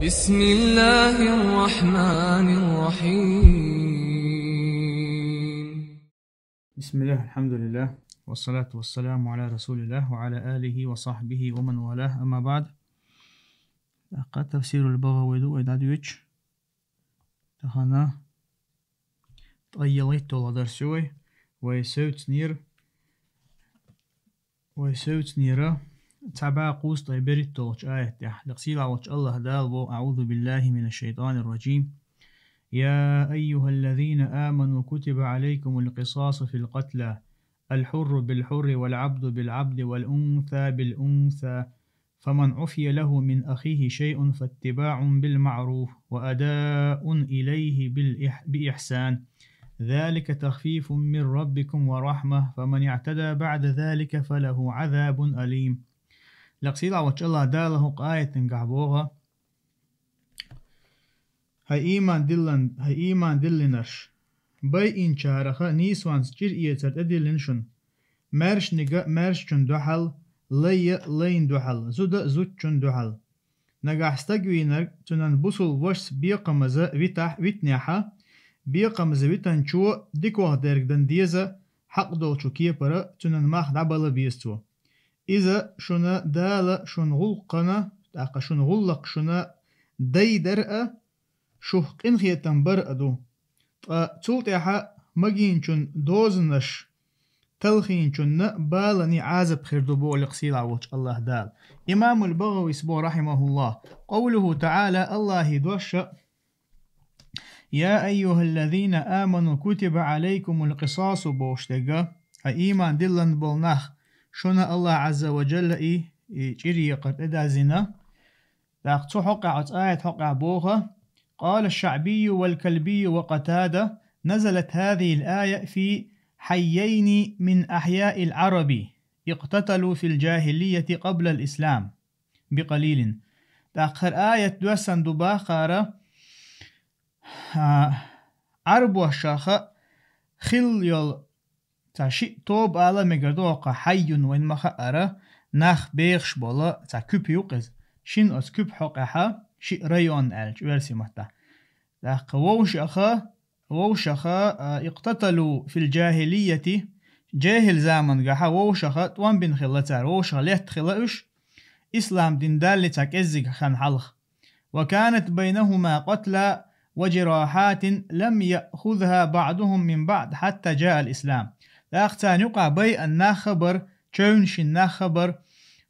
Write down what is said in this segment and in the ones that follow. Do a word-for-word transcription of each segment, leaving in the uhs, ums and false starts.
بسم الله الرحمن الرحيم. بسم الله، الحمد لله، والصلاة والسلام على رسول الله وعلى آله وصحبه ومن والاه، أما بعد. ТӀаккха тафсирул БагӀави ду вай дӀадоьдуш. Тахан ткъаь ялхитталгӀа дарс ю вай. Вай севцнера, вай севцнера цхьа бӀаь кхузткъеи берхӀитталгӀача аят тӀа. Лекха сийлахь волча АллахӀа Дала боху: أعوذ بالله من الشيطان الرجيم. يا أيها الذين آمنوا كتب عليكم القصاص في القتلى، الحر بالحر والعبد بالعبد والأنثى بالأنثى، فمن عفي له من أخيه شيء فاتباع بالمعروف وأداء إليه بالإح-، بإحسان، ذلك تخفيف من ربكم ورحمة، فمن اعتدى بعد ذلك فله عذاب أليم. Лекха сийлахь волча АллахӀа Дала хӀокху аятангахь боху: «ХӀай ийман диллан-, хӀай ийман диллинарш! Байинчарех нийсонца чӀир эцар тӀедиллина шуна. Маьршниг маьршачун дуьхьал, лай лайна дуьхьал, зуда зудчун дуьхьал. Нагахь стаг вийнарг цуьнан бусулба вашас бекхамаза витахь, витинехь, бекхамаза витинчо дикох дерг дан деза, хьакъ долчу кепара цуьнан мах дӀабала беза цо. Иза шуна Дала шуна гӀуллакхана, тӀаккха шуна гӀуллакх шуна дайдар а, шух къинхетам бар а ду. Ткъа цул тӀаьхьа магийначун дозанаш талхийначунна баланийн Ӏазап хир ду», боху лекха сийлахь волчу АллахӀа Дала. Имамул БагӀавис боху, рахьимахуллахӀ, къовлуху таӀала, АллахӀан дош а: «يا أيها الذين آمنوا كتب عليكم القصاص», бохуш дерг а, хӀай ийман диллина болу нах, шуна АллахӀа Ӏазза ва Джалла и, и чӀир екхар тӀедаззина. ТӀаккха цу хьокъехь, оцу аят хьокъехь боху: قال الشعبي والكلبي وقتادة: نزلت هذه الآية في حيين من أحياء العرب اقتتلوا في الجاهلية قبل الإسلام بقليل. ТӀаккха хӀара аят доьссина ду бахара, а, Ӏарбошах хилла йолу цхьа шиъ тоба ала мегар ду, хӀокху хьаййун вайн ма хаъара, нах бехаш болу цхьа куьпа ю-кх иза. Шина оцу куьпа хьокъехь шиъ район аьлча оьрсийн маттахь. ТӀаккха вовшаха, вовшаха, а, اقتتلوا في الجاهلية, жехӀил замангахьа вовшаха тӀом бина хилла цара, вовшаха летта хилла уьш, ислам дин далале цхьа кӀеззиг хан хьалха. وكانت بينهما قتلى وجراحات لم يأخذها بعضهم من بعض حتى جاء الإسلام. ТӀаккха царна юкъахь байъина нах а бара, чевнаш йина нах а бара,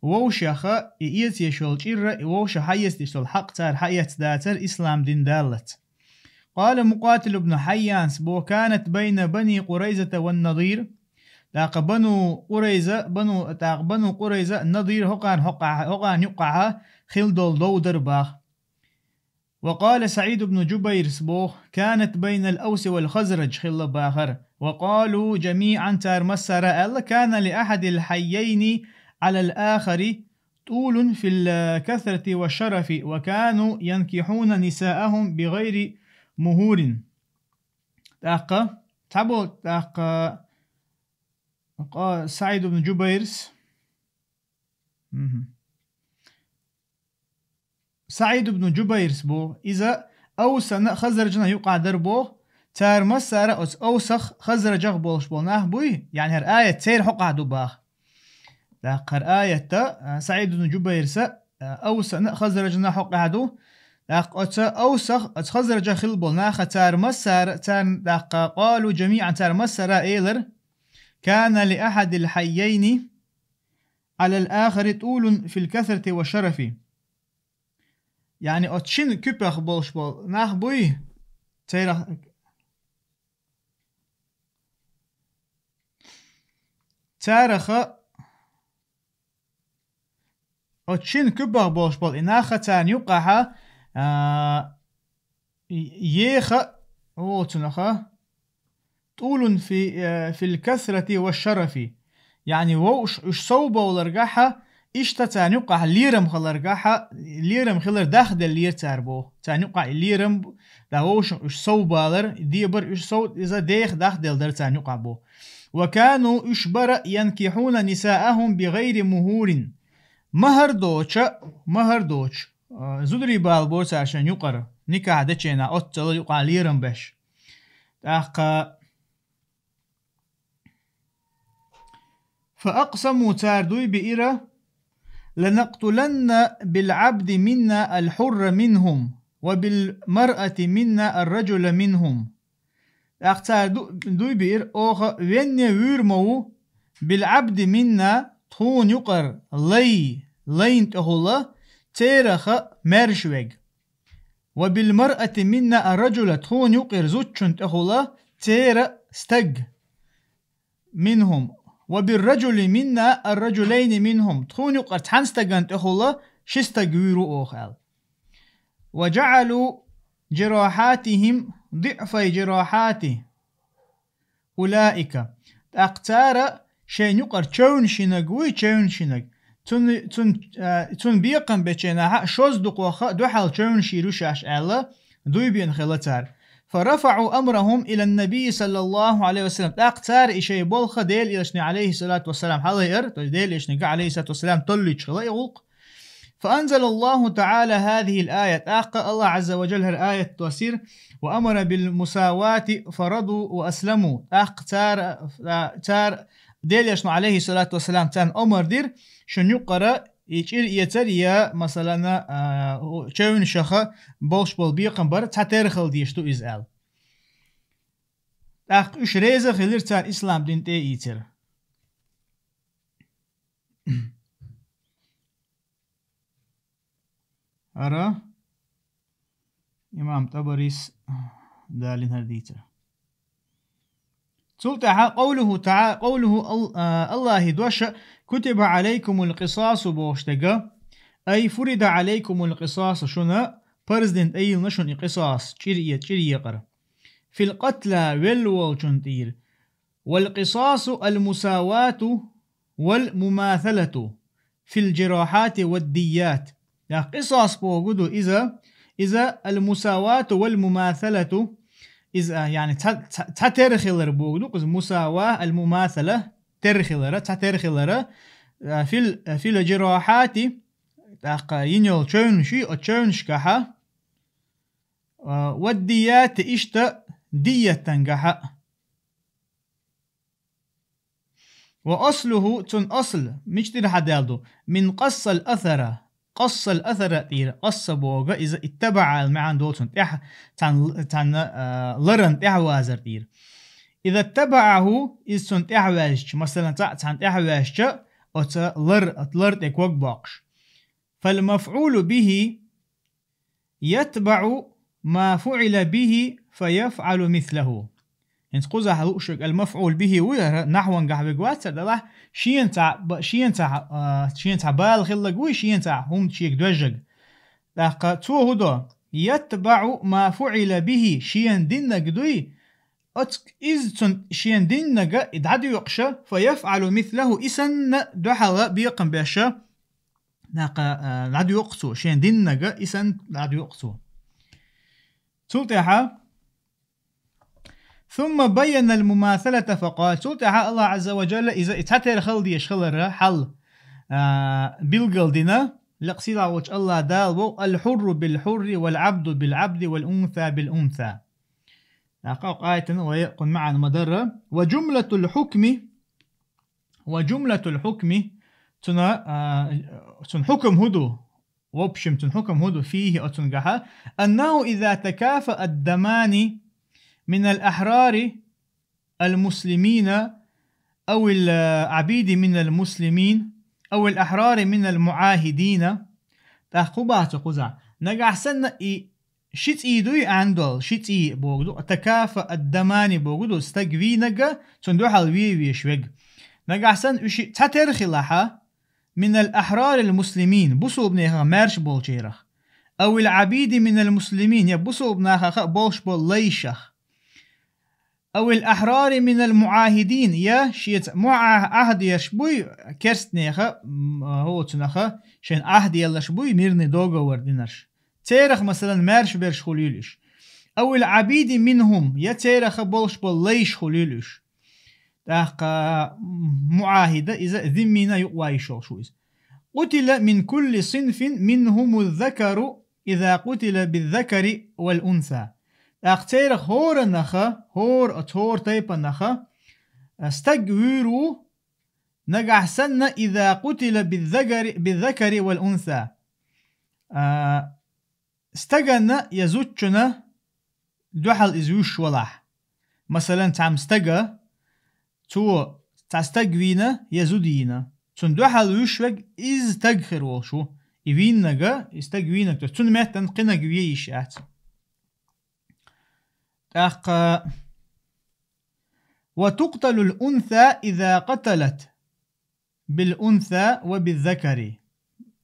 вовшаха и эца еш йолу чӀир а, и вовшаха хьаэца деш долу хьакъ цара хьаэцна дацара ислам дин даллалц. قال مقاتل بن حيان: وكانت بين بني قريظة والنضير. ТӀаккха Бану Къурайза, Бану, тӀаккха Бану Къурайза, Надир, хӀокхарна, хӀокхарна юкъахь хилла долу дов дара боху. وقال سعيد بن جبير: كانت بين الأوس والخزرج хилла боху. وقالوا جميعا, цара массара аьлла: كان لأحد الحيين على الآخر طول في الكثرة والشرف، وكانوا ينكحون نساءهم بغير مهور. ТӀаккха, цхьаболу, тӀаккха, къа-, СаӀид ибн Джубайрс. Мгм. СаӀид ибн Джубайрс бу, иза Авсана а, Хазраджана а юкъахь дара боху, цара массара а оцу Авсах, Хазраджах болуш болу нах буй, яъни хӀара аят церан хьокъехь ду боху. ТӀаккха хӀара аят а, СаӀид ибн Джубайрса, а, Авсана а, Хазраджана а хьокъехь ду. ТӀаккха оцу Авсах, оцу Хазраджах хилла болу нах а, цара массара, царна тӀаккха, قالوا جميعا, цара массара а элира: كان لأحد الحيين على الآخر طول في الكثرة والشرف. Яъни оцу шина куьпах болуш болу нах буй, церах, цараха, оцу шина куьпах болуш болу и нах а, царна юкъахь, а, еха, оцунах, طول في, э, في الكثرة والشرف. Яъни вовш уьш сов бовларгахьа, иштта царна юкъахь лерам хиларгахьа, лерам хилар дахделлера цара боху. Царна юкъахь и лерам, да, вовшах уьш сов балар, дебар уьш сов, иза деха дахделла дара царна юкъахь боху. وكانوا, уьш бара, ينكحون نساءهم بغير مهور. МахӀар доцуша, махӀар доцуш, а, зударий бала бора цар шайна юкъара, никахь дечу хенахь оццул юкъахь лерам беш. ТӀаккха فأقسموا цара дуй биира: لنقتلن بالعبد منا الحر منهم وبالمرأة منا الرجل منهم. ТӀаккха цара ду-, дуй биира: оха венне вуьйр ма ву, بالعبد منا тхуна юкъара лай, лайна тӀехула цераха маьрша верг. وبالمرأة منا الرجل тхуна юкъара зудчунна тӀехула церан стаг. منهم. وبالرجل منا الرجلين منهم тхуна юкъара цхьана стагана тӀехула ши стаг вуьйр ву оха аьлла. وجعلوا جراحاتهم ضعفي جراحات أولئك. ТӀаккха цара шайн юкъара чевнаш йинарг вуй, чевнаш йинарг. Цун, цун, а, цун бекхам бечу хенахь шозза дукхах дуьхьал чевнаш йийр ю шаьш аьлла, дуй бина хилла цара. فرفعوا أمرهم إلى النبي صلى الله عليه وسلم. ТӀаккха цара и шайн болх Делан Элчане, عليه الصلاة والسلام, хьалайара, то есть Делан Элчанга, عليه الصلاة والسلام, толлуьйтуш хилла и гӀуллакх. فأنزل الله تعالى هذه الآية. ТӀаккха АллахӀ Ӏазза ва Джалла хӀара аят доссийра: وأمر بالمساواة فرضوا وأسلموا. ТӀаккха цара, цара Делан Элчано, عليه الصلاة والسلام, царна омар дира, шун юкъара и чӀир эцар я, масалан, а, чевнашах болуш болу бекхам бар цхьатерра хила дезаш ду иза аьлла. ТӀаккха уьш реза а хилира цара ислам дин тӀе а ийцира. ХӀара имам ТӀабарис далина хӀара дийцар. Цул тӀаьхьа قوله تعالى, قوله ал-, а, АллахӀан дош: كتب عليكم القصاص бохуш дерг, أي فرض عليكم القصاص, шуна парз дина тӀеиллина шуна и къисас, чӀир е-, чӀир екъар. في القتلى, велла волчун тӀера. والقصاص المساواة والمماثلة في الجراحات والديات. Я къисас бохург ду иза, иза المساواة والمماثلة, иза, а, яъни ца-, ца-, цхьатерра хилар бохург ду, иза мусава, ал-мумасала, терра хилара, цхьатерра хилара, а, фил-, фил-джирахьати, тӀаккха йина йолу чевнаш, оцу чевнашкахьа, а, ва ддияти, иштта диятангахьа. Ва аслуху, цуьнан асл, мича тӀера хьадаьлла ду? Мин къассал асара. Къассал асара тӀера. Къасса бохург иза иттабаӀа аьлла маьӀна долу цуьнан тӀехь-, цхьана, цхьана, а, ларан тӀаьхьавазар тӀера. Иза ттабаӀаху, иза цунна тӀаьхьаваьзча, масалан, цхьаъ цхьанна тӀаьхьаваьзча, оцу лар, оцу лар тӀе ког боккхуш. Фал мафӀулу бихи ятбаӀу ма фуӀила бихи фа яфӀалу мислаху. ХӀинца кхузахь лууш верг ал-мафӀул бихи ву, хӀара нахьвангахь верг вац, хӀара делахь шена цхьа ба-, шена цхьа, а, шена цхьа бала хилларг вуй, шена цхьа хӀума шега доьжжарг. ТӀаккха цо хӀун до? ЯтбаӀу ма фуӀила бихи, шена диннарг дуй, оцу иза цунна шена диннарг и дӀадоькъуша, фа яфӀалу мислаху, и санна дуьхьал бекхам беша, тӀаккха, а, дӀадоькъу цо, шена диннарг и санна дӀадоькъу цо. Цул тӀаьхьа, сумма байянал мумасалата фа къала, цул тӀаьхьа АллахӀ Ӏазза ва Джалла иза и цхьатерра хила дезаш хиларан хьал, а, билгал дина, лекха сийлахь волчу АллахӀ Дала боху: «Ал-хьурру бил-хьурри, вал-Ӏабду бил-Ӏабди, вал-унса бил-унса». ТӀаккха кху аятана вай кхунна маьӀна ма-дарра. Ва жумлатул хьукми, ва жумлатул хьукми, цуьнан, а, цуьнан хьукам хӀун ду? В общем, цуьнан хьукам хӀун ду? Фихи, оцуьнгахьа, аннаху иза такафаа ад-дамани минал ахьрари ал-муслимина, ау ал-Ӏабиди минал муслимин, ау ал-ахьрари минал муӀахидина. ТӀаккха хӀун боху цо кхузахь? Нагахь санна и ши цӀий дуй аьнна долу, ши цӀий бохург ду, такафаа ад-дамани бохург ду, стаг вийнарг, цунна дуьхьал вен везаш верг. Нагахь санна уьш цхьатерра хилахьа, минал ахьрарил муслимин, бусулбанех маьрша болчарах, ау ал-Ӏабиди минал муслимин, я бусулбанех болуш болу лайшах, ау ал-ахьрари минал муӀахидин, я шеца муӀа-, Ӏахьд ерш буй, керстанеха, м, хӀоцунаха, шайн Ӏахьд елларш буй, мирный договор динарш. Церах, масалан, маьрша берш хуьлийла уьш. Ау ал-Ӏабиди минхум, я цераха болуш болу лайш хуьлийла уьш. ТӀаккха, м, муӀахида, иза зиммина юкъа ван йиш йолуш ву иза. قتل من كل صنف منهم الذكر إذا قتل بالذكر والأنثى. ТӀаккха церах хӀора наха, хӀора, оцу хӀора тайпанаха, а, стаг вуьйр ву, нагахь санна, إذا قتل بالذكر، بالذكر والأنثى. А, стагана я зудчунна дуьхьал иза вуьйш валахь. Масалан, цхьамма стага, цо цхьа стаг вийна я зуда йийна. Цунна дуьхьал вуьйш верг иза стаг хир волуш ву. И вийнарг, и стаг вийнарг, то есть цунна меттана кхинарг вен йиш яц. ТӀаккха: وتقتل الأنثى إذا قتلت بالأنثى وبالذكر.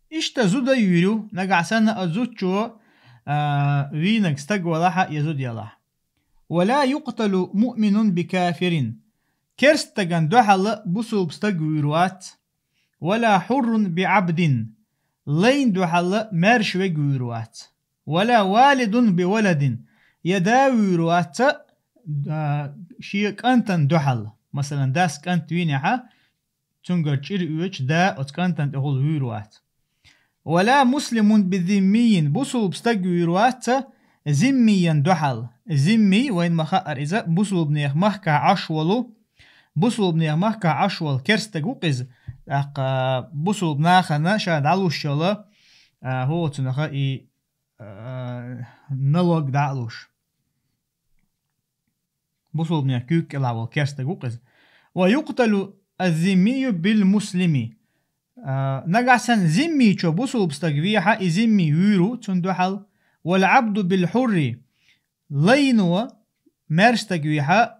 Иштта зуда вуьйр ю, нагахь санна а зудчо, а, вийнарг стаг валахь а, я зуда ялахь. ولا يقتل مؤمن بكافر. Керста стагана дуьхьал бусулба стаг вуьйр вац. ولا حر بعبد. Лайна дуьхьал маьрша верг вуьйр вац. ولا والد بولد. Я да вуьйр вац, а, шен кӀантана дуьхьал. Масалан, дас кӀант вийнехь, цуьнгара чӀир оьцуш да оцу кӀантана тӀехула вуьйр вац. ولا مسلم بذمي. Бусулба стаг вуьйр вац, зиммиян дуьхьал. Зимми, вайна ма-хаъара, иза бусулбанех махкахь Ӏаш волу, бусулбанех махкахь Ӏаш волу керста стаг ву-кх иза. ТӀаккха бусулба нахана ша дӀалуш йолу, а, хӀокху цунах и, а, налог дӀа а луш. Бусулбанех куьйга кӀелахь волу керста стаг ву-кх иза. ويقتل الذمي بالمسلم. А, нагахь санна зиммичо бусулба стаг вехь а, и зимми вуьйр ву цунна дуьхьал. والعبد بالحر. Лайно маьрша стаг вехь а,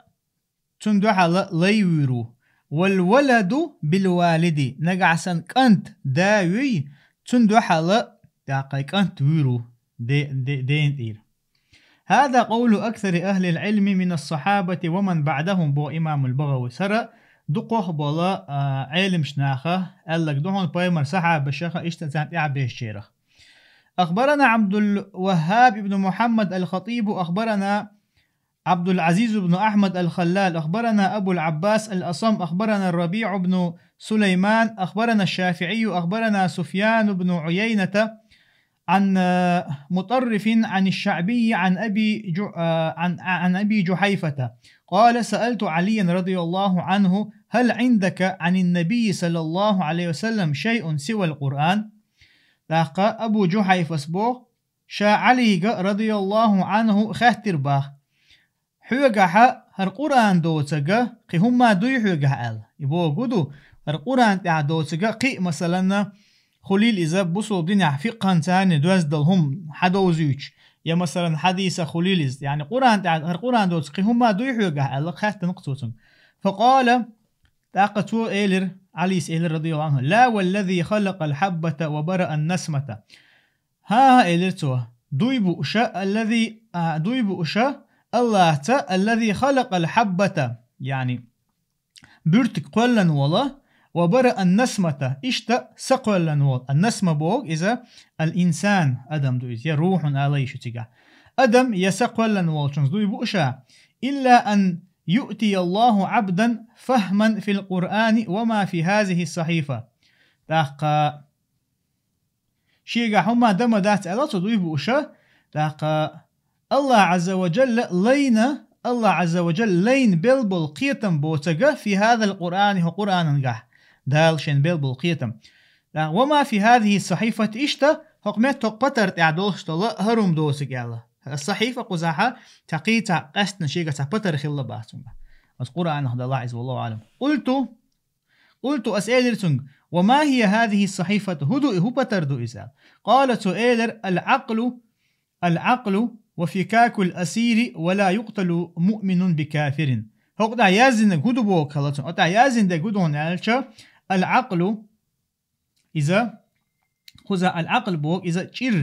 цунна дуьхьал лай вуьйр ву. والولد بالوالد. Нагахь санна кӀант да вуьй, цунна дуьхьал, тӀаккха, кӀант вуьйр ву де-, де-, дена тӀера. هذا قول أكثر أهل العلم من الصحابة ومن بعدهم, боху имамул БагӀавис. ХӀара дукхах болу, а, Ӏеламчу наха аьлларг ду хьуна, пайхамаран сахьабашах а, иштта царна тӀаьхьа бехачарах. أخبرنا عبد الوهاب بن محمد الخطيب، أخبرنا عبد العزيز بن أحمد الخلال، أخبرنا أبو العباس الأصم، أخبرنا الربيع بن سليمان، أخبرنا الشافعي، أخبرنا سفيان بن عيينة عن، آه، مطرف عن الشعبي عن أبي ج-، آه، عن، عن أبي جحيفة قال: سألت عليا رضي الله عنه: هل عندك عن النبي صلى الله عليه وسلم شيء سوى القرآن؟ ТӀаккха Абу Жухьайфас боху, ша Ӏалийга, радияллаху Ӏанху, хаьттира боху: «Хьоьгахь хӀара Къуръан доцург кхин хӀумма дуй хьоьгахь?» аьлла. И бохург хӀун ду, хӀара Къуръан тӀехь доцург кхин а, масалан, хуьлийла иза бусулба динехь фикъхӀанца доьзна долу хӀума хьадовзуьйтуш, я, масалан, хьадисах хуьлийла иза. Яъни Къуръан тӀехь, хӀара Къуръан доцург кхин хӀумма дуй хьоьгахь аьлла, хаьттина-кх цо цуьнга. Факъала, тӀаккха цо элира, Ӏалийс элира, радияллаху Ӏанху: «Ла валлази халакъал хьаббата ва бараан насмата». «ХӀан-хӀа», — элира цо, — «дуй бу уьш, аллази, а, дуй бу уьш Аллахьца, аллази халакъал хьаббата», яъни буьртиг кхоьллина волу, «ва бараан насмата», иштта са кхоьллина волу. Ан-насма бохург иза ал-инсан, адам ду иза, я рухьун ала йиш ю цигахь. Адам я са кхоьллина волчуьнца дуй бу уьш, «илла ан юътияллаху Ӏабдан фахман фил Къуръани ва ма фи хазихи сахьифа». ТӀаккха шегахь хӀумма дан ма дац аьлла цо дуй бу уьш, тӀаккха Аллахь Ӏазза ва Жалла лайна, Аллахь Ӏазза ва Жалла лайна бел болу кхетам боцург фи хазал Къуръани, хӀокху Къуръанан гахь, Дала шен бел болу кхетам. ТӀаккха «ва ма фи хазихи сахьифати», иштта хӀокху метта, хӀокху патар тӀехь долуш долу хӀара хӀума доцург аьлла. Сахьифа кхузахь цхьа кхин цхьа къаьстина шегахь цхьа патар хилла боху цуьнга. Оцу Къуръанах далахь иза, валлаху аӀлам. Къулту, Къулту, ас элира цуьнга: «Ва ма хия хазихи сахьифату?» ХӀун ду и, хӀун патар ду иза? Къала, цо элира: «Ал-Ӏакълу, ал-Ӏакълу ва фикакул асири ва ла юкъталу муъминун би кафирин». ХӀокху тӀехь яздинарг хӀун ду боху хала цуьнга? ХӀокху тӀехь яздинарг хӀун ду хьуна аьлча, ал-Ӏакълу, иза, кхуза ал-Ӏакъл боху, иза чӀир,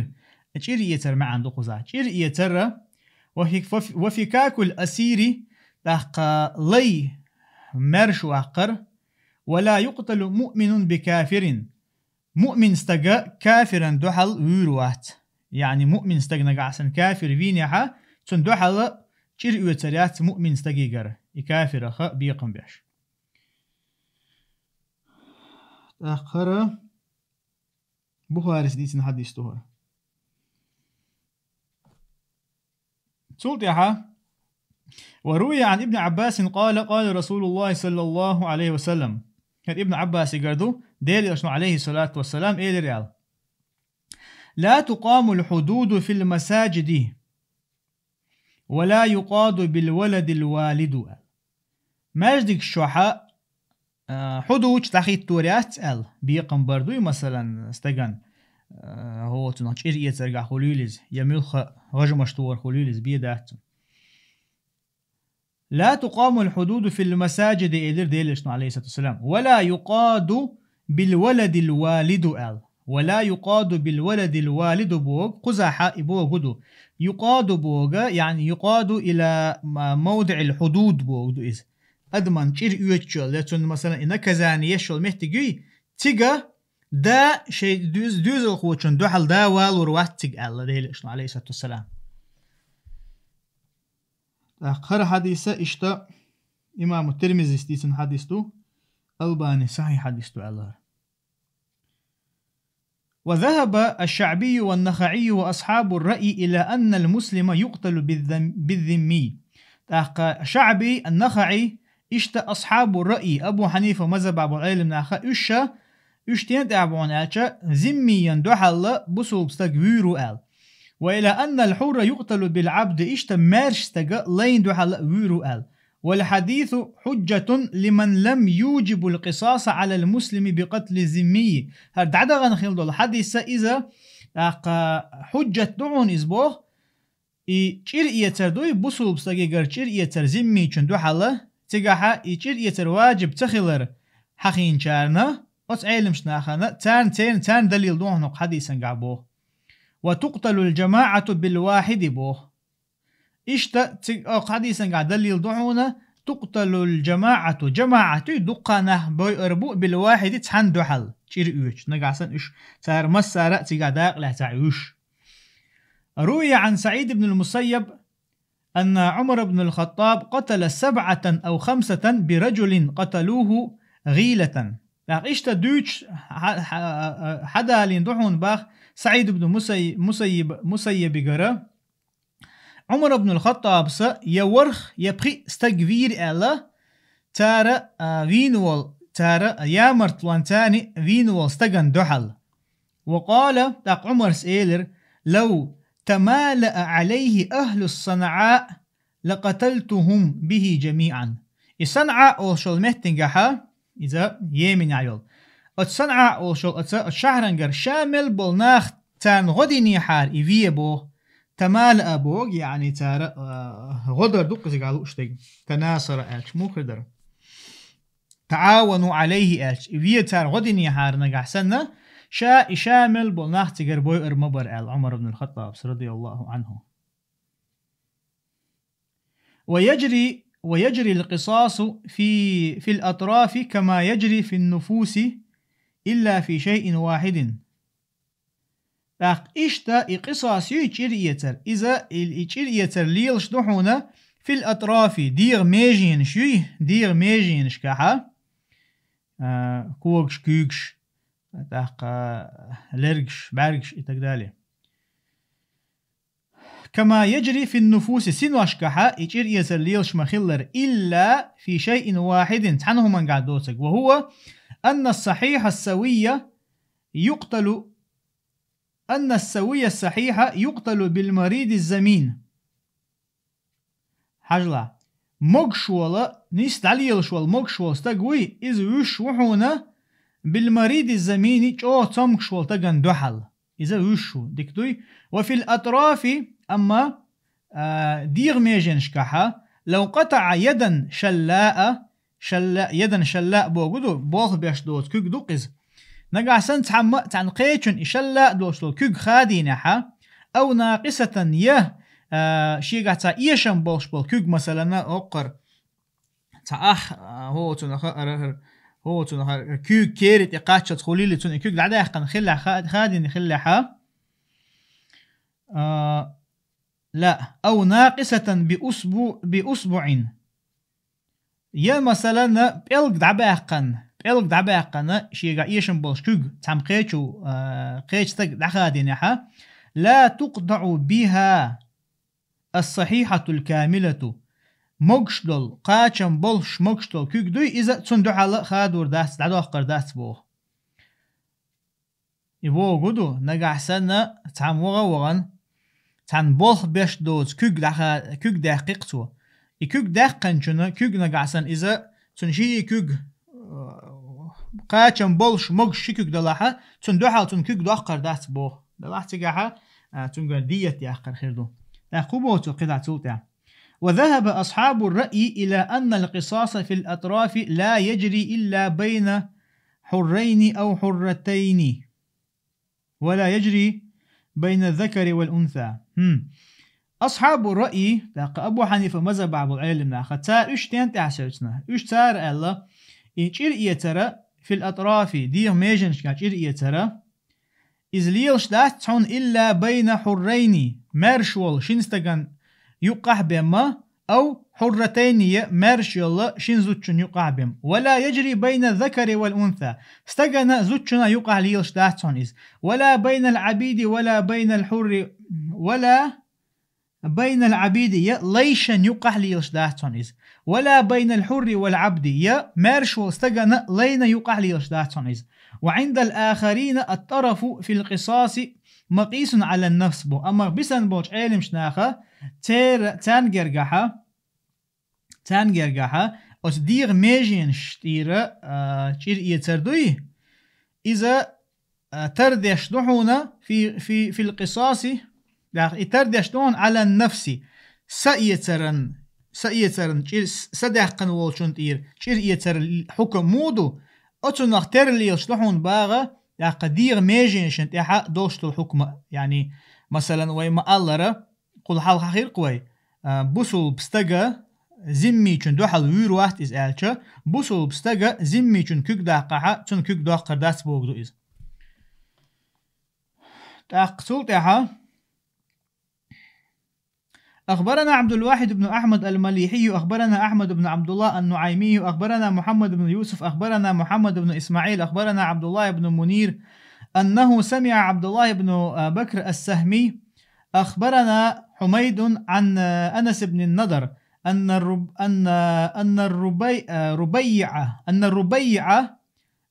чӀир эцар маьӀна ду кхуза. ЧӀир эцар, ва фи-, ва фи-, ва фикакул асири, тӀаккха лай маьрша ваккхар, ва ла юкъталу муъминун би кафирин. Муъмин стаг кафиран дуьхьал вуьйр вац. Яъни муъмин стаг нагахь санна кафир вийнехь, цунна дуьхьал чӀир оьцур яц муъмин стагигара, и кафирах бекхам беш. ТӀаккха хӀара, Бухарис дийцина хьадис ду хӀара. Цул тӀаьхьа: «وروي عن ابن عباس قال: قال رسول الله صلى الله عليه وسلم». ХӀара Ибн Ӏаббасигара ду, Делан Элчано, عليه الصلاة والسلام, элира аьлла: «لا تقام الحدود في المساجد ولا يقاد بالولد الوالد». Маьждигаш чохь а, хьудуд дӀахӀиттор яц аьлла, бекхам бар дуй, масалан, стеган, а, хӀоцунах чӀир эцаргахь хуьлийла иза, я муьлхха гӀажамаш тохар хуьлийла иза, бен дац цунна. «لا تقام الحدود في المساجد», элира Делан Элчано, عليه الصلاة والسلام, «ولا يقاد بالولد الوالد», аьлла. «ولا يقاد بالولد الوالد» боху, кхузахь и боху ду. «يقاد» боху, яъни «يقاد إلى م-, موضع الحدود» боху ду иза. Адаман чӀир оьцуш йолу, я цунна, масалан, и наказание еш йолу меттиг юй, цига да шайн доьз-, доьзалхочун дуьхьал да валор вац цига аьлла Делан Элчано, عليه الصلاة والسلام. ТӀаккха хӀара хьадиса иштта имаму Тирмизис дийцина хьадис ду, Албани сахьихь хьадис ду аьлла. «وذهب الشعبي والنخعي وأصحاب الرأي إلى أن المسلم يقتل بالذم-, بالذمي». ТӀаккха ШаӀби, ан-НахаӀи, иштта асхьабу раъи, Абу Хьанифа мазхабехь болу Ӏелам наха, уьш ша, уьш тен тӀехь бу хьуна аьлча, зиммиян дуьхьал бусулба стаг вуьйр ву аьлла. «وإلى أن الحر يقتل بالعبد», иштта маьрша стаг лайн дуьхьал вуьйр ву аьлла. «والحديث حجة لمن لم يوجب القصاص على المسلم بقتل الذمي». ХӀара дӀадахана хилла долу хьадис а иза, тӀаккха хьуджат ду хьуна иза боху, и чӀир эцар дуй, бусулба стагигара чӀир эцар зиммичун дуьхьал, цигахь и чӀир эцар ваджиб ца хилар хьахийначарна, оцу Ӏелимчу нахана, царна, церан, царна далил ду хьуна хӀокху хьадисангахь боху. «وتقتل الجماعة بالواحد» боху. Иштта цига оцу хьадисангахь далил ду хьуна, «تقتل الجماعة», жамаӀат ю, дуккха нах бойур бу, «بالواحد», цхьана дуьхьал, чӀир оьцуш. Нагахь санна уьш, цара массара а цигахь дакъалаьцахь уьш. «روي عن سعيد بن المسيب أن عمر بن الخطاب قتل سبعة أو خمسة برجل قتلوه غيلة». ТӀаккха иштта дуьйцуш хьа-, хьа-, хьадалийна ду хьуна боху СаӀид ибн Мусай-, Мусаййиб-, Мусаййибигара, Ӏумар ибн ал-ХаттӀабас я ворхӀ, я пхиъ стаг вийра аьлла, цара, а, вийна волу, цара ямартлонца вийна волу стагана дуьхьал. «وقال», тӀаккха Ӏумарс элира: «لو تمالأ عليه أهل صنعاء لقتلتهم به جميعا». И СанӀа олуш йолу меттигехь, иза Йеменехь йолу. Оцу СанӀа олуш йолу оцу, оцу шахьарангара ша мел болу нах царна гӀо динехьара и ве боху. Тамала а боху, яъни цара, а, гӀо дар ду-кх иза гӀа лууш дерг. Танасара аьлча муха хир дара? «تعاونوا عليه» аьлча, и ве цара гӀо динехьара нагахь санна, ша, и ша мел болу нах цигара бойур ма бара аьлла Ӏумар ибн ал-ХаттӀабас, радияллаху Ӏанху. «ويجري، ويجري القصاص في، في الأطراف كما يجري في النفوس إلا في شيء واحد». ТӀаккха иштта и къисас юй чӀир эцар. Иза, и, и чӀир эцар лелаш ду хьуна фил атрафи, дегӀан меженаш юй, дегӀан меженашкахьа, а, когаш, куьйгаш, тӀаккха лергаш, бӀаьргаш и так далее. «كما يجري في النفوس», синошкахьа и чӀир эцар лелаш ма-хиллара, «إلا في شيء واحد», цхьана хӀумангахь доцург. «وهو أن الصحيح السوي يقتل، أن السوي الصحيح يقتل بالمريض الزمين». Хьажал, могуш волу, нийса дӀалелаш волу могуш волу стаг вуй, иза вуьш ву хьуна, «بالمريض الزمين», чӀогӀа цомгуш волу стагана дуьхьал. Иза вуьш ву, дика дуй? «وفي الأطراف», амма, а, дегӀан меженашкахьа, «لو قطع يدا شلاء», шалла-, «يدا شلاء» боху ду, болх беш доцу куьг ду-кх иза. Нагахь санна цхьамма а цхьана кхечун и шалла а долуш долу куьг хадийнехьа, «أو ناقصة», я, а, шегахь цхьа эшам болуш болу куьг, масалана, оккхар, цхьа ах, а, хӀоцунах а, ара-, хӀоцунах а, куьйга кери тӀе кхаччалц хуьлийла цунна и куьг дӀадаьккхина хиллехь, ха-, хадийна хиллехьа, а, ла, «أو ناقصة بأصبع، بأصبع». Я, масалана, пӀелг дӀабаьккхина, пӀелг дӀабаьккхина, шегахь эшам болуш куьг цхьана кхечу, а, кхечу стага дӀахадийнехьа, لا تقطع بها الصحيحة الكاملة. Могуш долу, кхачам болуш могуш долу куьг дуй, иза цунна дуьхьал хадор дац, дӀадоккхур дац боху. И боху ду, нагахь санна цхьана вогӀа а вогӀана, цхьана болх беш доцу куьг даха-, куьг даьккхи-кх цо. И куьг даьккхинчунна, куьг нагахь санна иза, цуьнан ши куьг, э, кхачам болуш могуш ши куьг далахьа, цунна дуьхьал цунна куьг доккхур дац боху. Далахь цигахьа, а, цуьнгара диет яккхар хир ду. ТӀаккха хӀун боху цо кхидӀа цул тӀаьхьа? وذهب أصحاب الرأي إلى أن القصاص في الأطراف لا يجري إلا بين حرين أو حرتين، ولا يجري بين الذكر والأنثى. ХӀм. Асхьабу раъи, тӀаккха Абу Хьанифа мазхабахь болу Ӏелам наха, цара уьш стенна тӀехь севцна? Уьш цара аьлла, и чӀир эцара, في الأطراف, дегӀан меженашкахь чӀир эцара, иза лелаш дац хьуна إلا بين حرين, маьрша волу шина стагана юккъахь бен ма, أو حرتين, я маьрша йолу шина зудчунна юккъахь бен. ولا يجري بين الذكر والأنثى, стагана а, зудчунна а юккъахь лелаш дац хьуна иза. ولا بين العبيد ولا بين الحر, ولا بين العبيد, я лайшна юккъахь лелаш дац хьуна иза. ولا بين الحر والعبد, я маьрша волу стагана а, лайна а юккъахь лелаш дац хьуна иза. وعند الآخرين الطرف في القصاص مقيس على النفس бу. Амма бисан болчу Ӏелимчу наха, цер-, царна гергахьа, царна гергахьа, оцу дегӀан меженаш тӀера, а, чӀир эцар дуй, иза, а, тардеш ду хьуна في, في, في القصاص, даха и тардеш ду хьуна على النفس, са эцаран, са эцаран чӀир, с-, са даьккхина волчун тӀера чӀир эцар хьукам муха ду, оцунах тера лелаш ду хьуна багӀа, тӀаккха дегӀан меженашна тӀехьа долуш долу хьукма, яъни, масалан, вай ма-аллара, кхул хьалха хир-кх вай, а, бусулба стага зиммичун дуьхьал вуьйр вац иза аьлча, бусулба стага зиммичун куьг даккхахьа, цунна куьг доккхур дац боху ду иза. ТӀаккха цул тӀаьхьа أخبرنا عبد الواحد بن أحمد المليحي، أخبرنا أحمد بن عبد الله النعيمي، أخبرنا محمد بن يوسف، أخبرنا محمد بن إسماعيل، أخبرنا عبد الله بن منير، أنه سمع عبد الله بن، آه، بكر السهمي، أخبرنا حميد عن، آه، أنس بن النضر، أن الرب-، أن، آه، أن الربي-، آه، ربيعة، أن الربيعة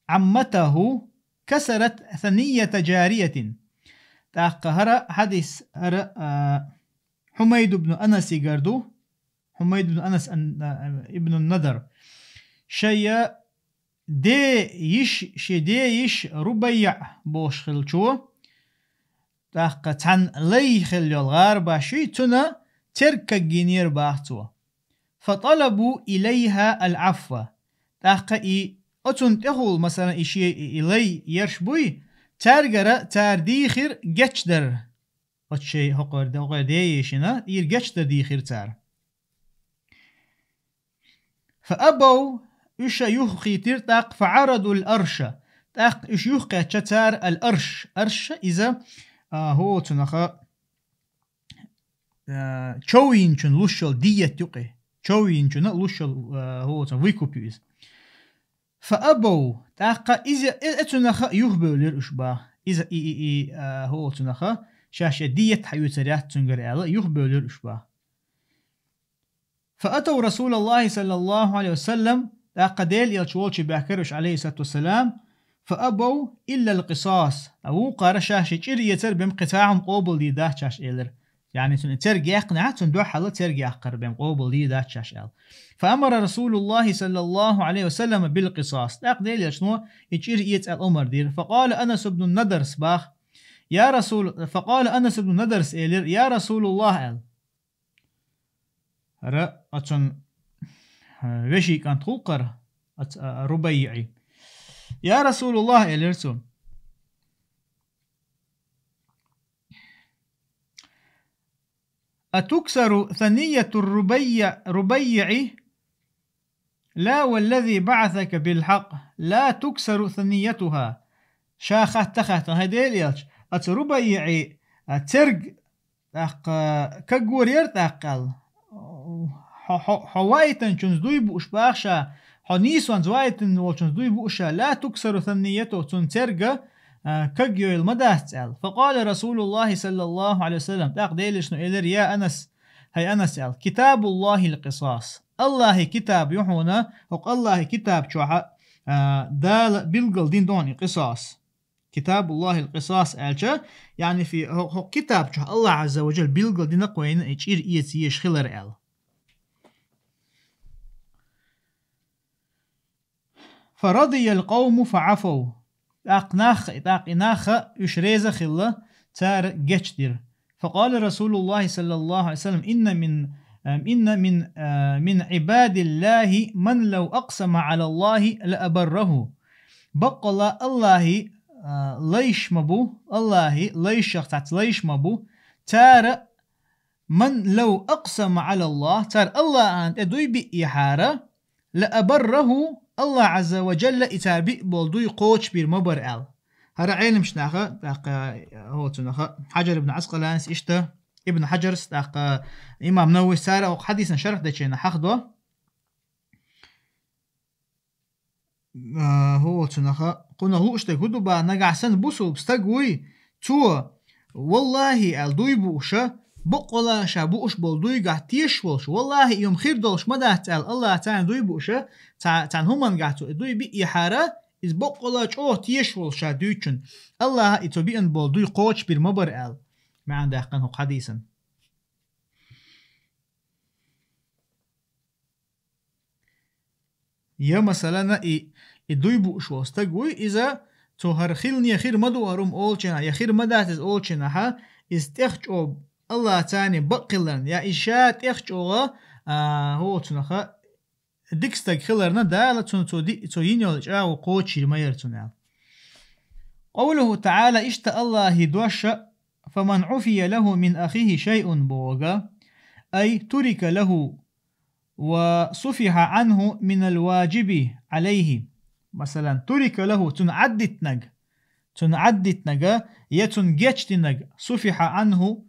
عمته كسرت ثنية جارية. ТӀаккха хӀара хьадис, хӀара, а, Хьумайд ибн Анасигара ду, Хьумайд ибн Анас ан-, а, ибн Надар. Шайа де йиш, ши де йиш Рубайя бохуш хилчо, тӀаккха цхьана лай хилла йолу гӀарабаш шуй, цуна церг кагйинера баха цо. فطلبوا إليها العفو. ТӀаккха и оцунна тӀехула, масалан, и шен и, и лай ерш буй, цаьргара цара дийхира гечдар. Оцу шайн хӀокхуьр де, хӀокхуьр де йишина, ира гечдар дийхира цара. فأبوا, уьш юххийтира тӀаккха, فعرضوا الأرش. ТӀаккха уьш юхкхетча цара الأرش. Арш иза, а, хӀоцунаха, а, чов йинчун луш йолу диет юкъе. Чов йинчуна луш йолу, а, хӀоцун выкуп ю иза. فأبوا, тӀаккха иза, э, э, цунаха юхабевлира уьш баха. Иза и, и, и, а, хӀоцунаха, шаьш я диет хьаоьцур яц цуьнгара аьлла, юхабевлира уьш баха. فأتوا رسول الله صلى الله عليه وسلم, тӀаккха Делан элча волчу баьхкира уьш, عليه الصلاة والسلام, فأبوا إلا القصاص. Ткъа вукхара шаьш и чӀир эцар бен кхин цхьа хӀума къобалдийр дац шаьш элира. Яъни цунна церг яьккхинехь, цунна дуьхьал церг яккхар бен къобалдийр дац шаьш аьлла. فأمر رسول الله صلى الله عليه وسلم بالقصاص. ТӀаккха Делан элчано и чӀир эца аьлла омар дира. فقال أنس بن النضر баха. يا رسول، فقال أنس بن النضر элира, يا رسول الله аьлла. ХӀара оцун, а, вешин кӀант хӀуллакхара, ац-, а, РубаййиӀи. يا رسول الله, элира цо. أتكسر ثنية الربيع، ربيع؟ لا والذي بعثك بالحق، لا تكسر ثنيتها. Ша хатта-хаттана, хӀай Делан элча, аца РубаййиӀи, а, церг тӀаккха кагор яра тӀаккха аьлла. Хьо, хьо, хьо ваийтанчунца дуй бууш баха ша, Хьо нийсонца вайтина волчунца дуй бууш, لا تكسر ثنيته, цун церга, а, каг йойла ма дац аьлла. فقال رسول الله صلى الله عليه وسلم, тӀаккха Делан элчано элира: يا أنس, хӀай Анас, аьлла, كتاب الله القصاص. АллахӀа китаб ю хьуна, хӀокху АллахӀа китаб чохь, а, Дала билгал дина ду хьуна и къисас. كتاب الله القصاص аьлча, яъни фи, хӀо-, хӀокху китаб чохь АллахӀа Ӏазза ва Джалла билгал дина-кх вайна и чӀир эца езаш хилар аьлла. فرضي القوم فعفوا. ТӀаккха нах, тӀаккха и нах, уьш реза хилла, цара гечдира. فقال رسول الله صلى الله عليه وسلم: إن من، إن من، من عباد الله من لو أقسم على الله لأبره. Баккъала АллахӀа, а, лайш ма бу, АллахӀа лайшах цхьацца лайш ма бу, цара من لو أقسم على الله, цара АллахӀана тӀе дуй биъехьара, لأبره, АллахӀа Ӏазза ва Джалла и цара биъ болу дуй кхочушбийр ма бара аьлла. ХӀара Ӏеламчу наха, тӀаккха, хӀо цунаха, Хьаджар ибн Ӏаскъаланис иштта, Ибн Хьаджарс, тӀаккха, имам Нававис, цара хӀокху хьадисан шарх дечу хенахь хьахдо. А, хӀо цунаха, кхунах лууш дерг хӀун ду бах, нагахь санна бусулба стаг вуй, цо, валлахӀи, аьлла дуй бууша, баккъала ша бууш болу дуйгахь тешаш волуш, валлахӀи, и хӀума хир долуш ма дац аьлла, АллахӀа царна дуй бууша, ца-, царна хӀумангахь цо и дуй биъехьара, иза баккъала чӀогӀа тешаш волуш ша дуьйцучунна, АллахӀа и цо биъна болу дуй кхочушбийр ма бара аьлла, маьӀна даьккхина хӀокху хьадисан. Я, масалана, и, и дуй бууш волу стаг вуй, иза цо хӀара хилане хир ма ду хӀара хӀума олучу хенахь, я хир ма дац иза олучу хенахь, иза тӀех чӀогӀа АллахӀа царна бакъ хиларна, я иза ша тӀех чӀогӀа, а, хӀо цунаха, дика стаг хиларна, Дала цунна цо ди-, цо йина йолу чӀагӀо кхочушйийр ма яра цунна аьлла. قوله تعالى, иштта АллахӀа дош: فمن عفي له من أخيه شيء боху, أي ترك له وصفح عنه من الواجب عليه. Масалан, ترك له, цунна Ӏаддитинарг, цунна Ӏаддитинарг, я цунна гечдинарг, صفح عنه,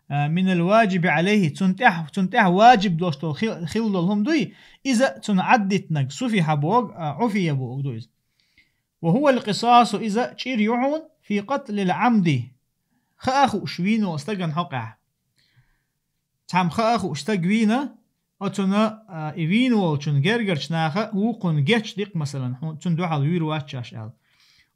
а, من الواجب عليه, цунна тӀехь, цунна тӀехь ваджиб долуш долу хи-, хилла долу хӀума дуй, иза цунна Ӏаддитинарг, صفح боху, а, عفي боху ду иза. وهو القصاص, иза чӀир ю хьуна, في قتل العمد, хаа хууш вийна волу стагана хьокъехь. Цхьамма хаа хууш стаг вийна, оцунна, а, и вийна волчун гергарчу наха вукхунна гечдикх, масалан, хьуна цунна дуьхьал вуьйр вац шаьш аьлла.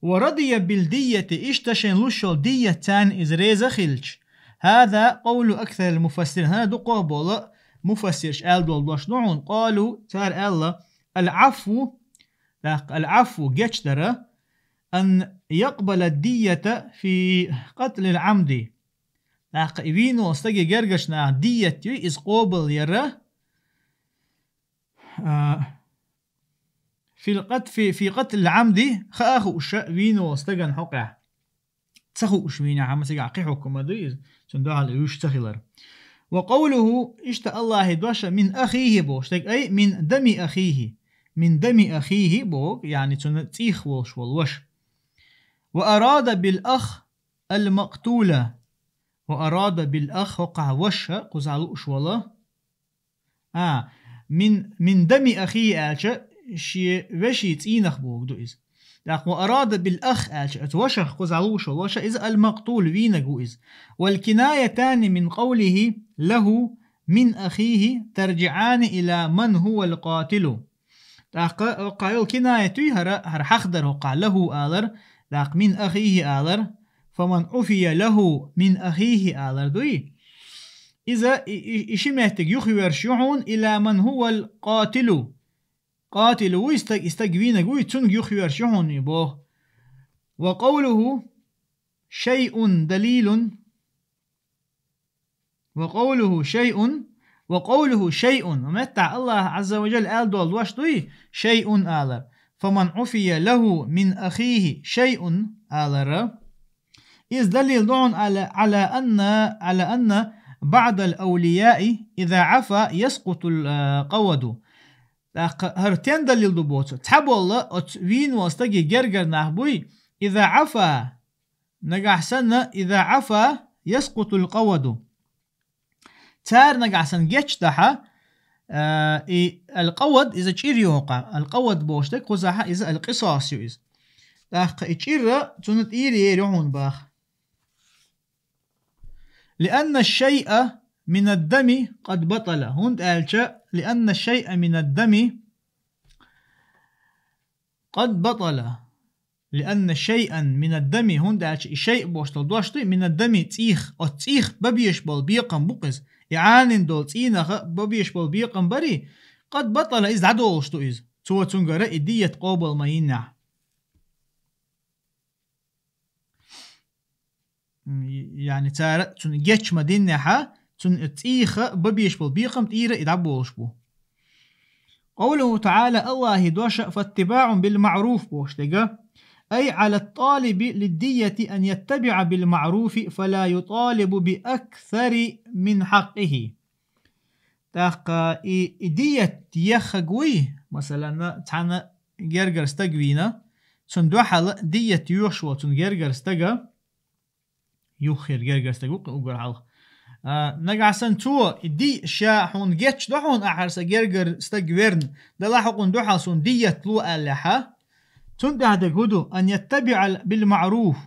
ورضي بالدية, иштта шайна луш йолу дият царна иза реза хилча. هذا قول أكثر المفسرين. ХӀара дукхах болу муфассирш аьлла долу дош ду хьуна. قالوا, цара аьлла: العفو, тӀаккха العفو, гечдара, أن يقبل الدية في قتل العمد. ТӀаккха и вийна волу стаге гергарчу наха дият ю, иза къобал яра, а, في القت-, في, في قتل العمد, хаа хууша вийна волу стагана хьокъехь. Ца хууш вийнехь, амма цигахь кхин хьукма ду иза, цунна дуьхьал и вуьш ца хилар. وقوله, иштта АллахӀа дош: من أخيه бохуш дерг, أي من دم أخيه, من دم أخيه боху, яъни цунна цӀийх волуш волу ваша. وأراد بالأخ المقتول. وأراد بالأخ, хӀокхахь ваша кхузахь лууш волу. А, من, من دم أخيه аьлча, шен вешин цӀийнах боху ду иза. ТӀаккха وأراد بالأخ аьлча, оцу вашах кхузахь лууш волу ваша, иза المقتول, вийнарг ву иза. والكنايتان من قوله له من أخيه ترجعان إلى من هو القاتل. ТӀаккха хӀокхахь йолу кинаят юй хӀара, хӀара хьахдар хӀокхахь, له алар, тӀаккха من أخيه алар, فمن عفي له من أخيه алар дуй. Иза и, и, и ши меттиг юхайоьрзуш ю хьуна, إلى من هو القاتل. Къатил вуй стаг, и стаг вийнарг вуй, цунга юхайоьрзуш ю хьуна и боху. وقوله شيء دليل. وقوله شيء، وقوله شيء. Ва меттахь АллахӀа Ӏазза ва Джалла аьлла долу дош дуй, شيء алар. فمن عفي له من أخيه شيء алара. Иза далил ду хьуна على، على أن، على أن بعض الأولياء إذا عفا يسقط القود. ТӀаккха хӀара стен далил ду боху? Цхьаболу оцу вийна волу стаге гергара нах буй, إذا عفا, нагахь санна, إذا عفا يسقط القود. Цара нагахь санна гечдахь, А, и алкъавад иза чӀир йоху, алкъавад бохуш дерг кхузахь иза алкъисас ю иза. ТӀаккха и чӀир цунна тӀера ер ю хьуна баха. لأن الشيء من الدم قد بطل. ХӀунда аьлча, لأن الشيء من الدم قد بطل. لأن شيئا من الدم, хӀунда аьлча и шайъ бохуш долу дош ду, من الدم, цӀийх, оцу цӀийх бан безаш болу бекхам бу-кх иза. И Ӏанин долу цӀийнах бан безаш болу бекхам барий, قد بطل, иза дӀадолуш ду иза. Цо цуьнгара и дият къобал ма йиннехь. М, яъни цара цунна геч ма диннехьа, цунна цӀийха бан безаш болу бекхам тӀера и дӀаболуш бу. قوله تعالى, Аллахьи дош, فاتباع بالمعروف бохуш дерг, أي على الطالب للدية أن يتبع بالمعروف فلا يطالب بأكثر من حقه. ТӀаккха и, и дият еххаг вуй, масалан, цхьана гергара стаг вийна, цунна дуьхьал дият йоьхуш волу цунна гергара стага, юххера гергара стаг ву-кх уггар хьалха. А, нагахь санна цо, и ди ша хьуна геч до хьуна ахьар сан гергара стаг верна, далахь хӀокхунна дуьхьал суна дият ло аьллехьа, цунна тӀехь дерг хӀун ду, أن يتبع بالمعروف,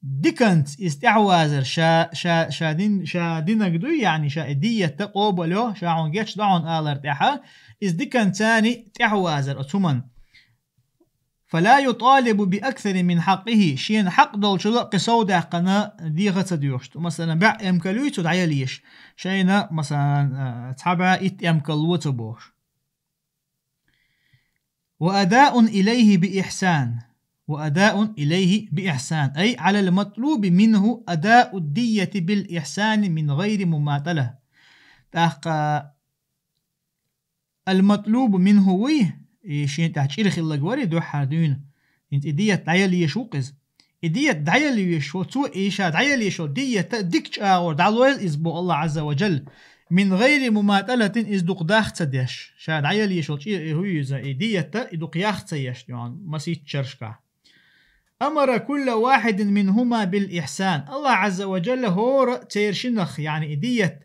диканца иза тӀаьхьавазар ша, ша, ша дин, ша динаг дуй, яъни ша и диятта къобал йо, ша хьуна геч до хьуна алар тӀехьа, иза диканца царна тӀаьхьавазар оцу хӀуманна. فلا يطالب بأكثر من حقه, шена хьакъ долчул кхин сов даьккхина деха ца доьхуш ду. Масалан, бӀе эмкал юй цо дӀаялийша, шайна, масалан, а, цхьа бӀе итт эмкал ло ца бохуш. وأداء إليه بإحسان. وأداء إليه بإحسان. أي على المطلوب منه أداء الدية بالإحسان من غير مماطلة. ТӀаккха المطلوب منه вуй, и шен тӀехь чӀир хиллаг вари дуьххьара дуьйна. ХӀинца и дият дӀаялийша ву-кх иза. И дият дӀаялийша ву, цо и ша дӀаялийша волу диятта дикачу агӀор дӀалойла иза боху Аллахь Ӏазза ва Джалла. من غير مماطلة, иза дукха дах ца деш. Ша дӀаялийша волу чӀир и хӀуй иза, и диятта и дукха ях ца еш, йоӀан, масийтта шерашкахь. أمر كل واحد منهما بالإحسان. Аллахь Ӏазза ва Джалла хӀора церан шиннах, яъни и дият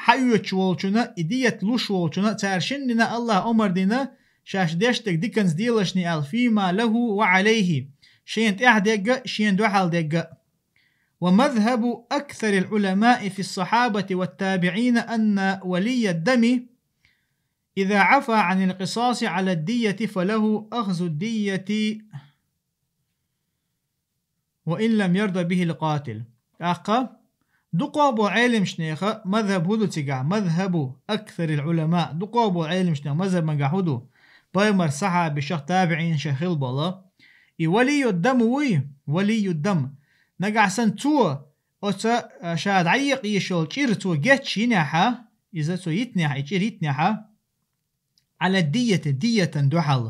хьаоьцуш волчунна, и дият луш волчунна, цара шиннина Аллахь омар дина, шаьш деш дерг диканца делашний аьлла, فيما له وعليه, шена тӀехь дерг а, шена дуьхьал дерг а. ومذهب أكثر العلماء في الصحابة والتابعين أن ولي الدم إذا عفا عن القصاص على الدية فله أخذ الدية وإن لم يرض به القاتل. ТӀаккха дукхох болу Ӏеламнехан мазхаб хӀун ду цигахь, مذهب أكثر العلماء, дукхох болу Ӏеламнехан мазхаб магахь хӀун ду? Пайхамаран сахьабашах, табиӀинашах хилла болу. И ولي الدم вуй, ولي الدم. Нагахь санна цо оцу, а, ша дӀаекъа йиш йолу чӀир цо гечйинехьа, иза цо йитнехьа, и чӀир йитнехьа, على الدية, диятан дуьхьал.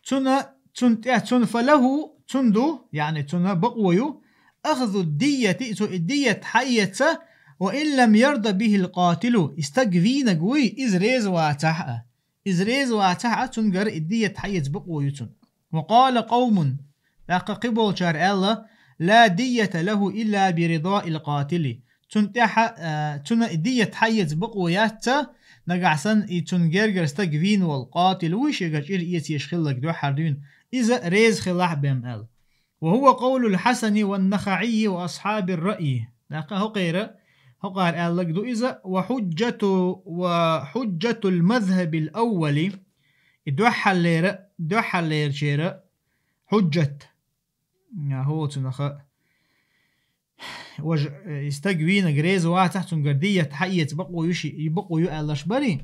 Цунна, цунна тӀе, цунна فله, цунна ду, яъни цунна бакъо ю, أخذ الدية, цо и дият хьаэца, وإن لم يرض به القاتل, и стаг вийнаг вуй, иза реза вацахь а. Иза реза вацахь а, цуьнгара и дият хьаэца бакъо ю цунна. وقال قوم, тӀаккха кхин болчара аьлла, لا دية له إلا برضاء القاتل. Цунна тӀехьа, а, цунна и дият хьаэца бакъо яц, нагахь санна и цунна гергара стаг вийна волу къатил вуй, шегара чӀир эца еш хилларг дуьххьара дуьйна, иза реза хилахь бен аьлла. وهو قول الحسن والنخعي وأصحاب الرأي. ТӀаккха хӀокхера, хӀокхара аьлларг ду иза, وحجة، وحجة المذهب الأول. И дуьххьарлера, дуьххьарлерачера хьуджат. ХӀоцунаха важа, э, и стаг вийнаг реза вацахь, цуьнгара дият хьаэца бакъо ю ши, и бакъо ю аьлларш барий?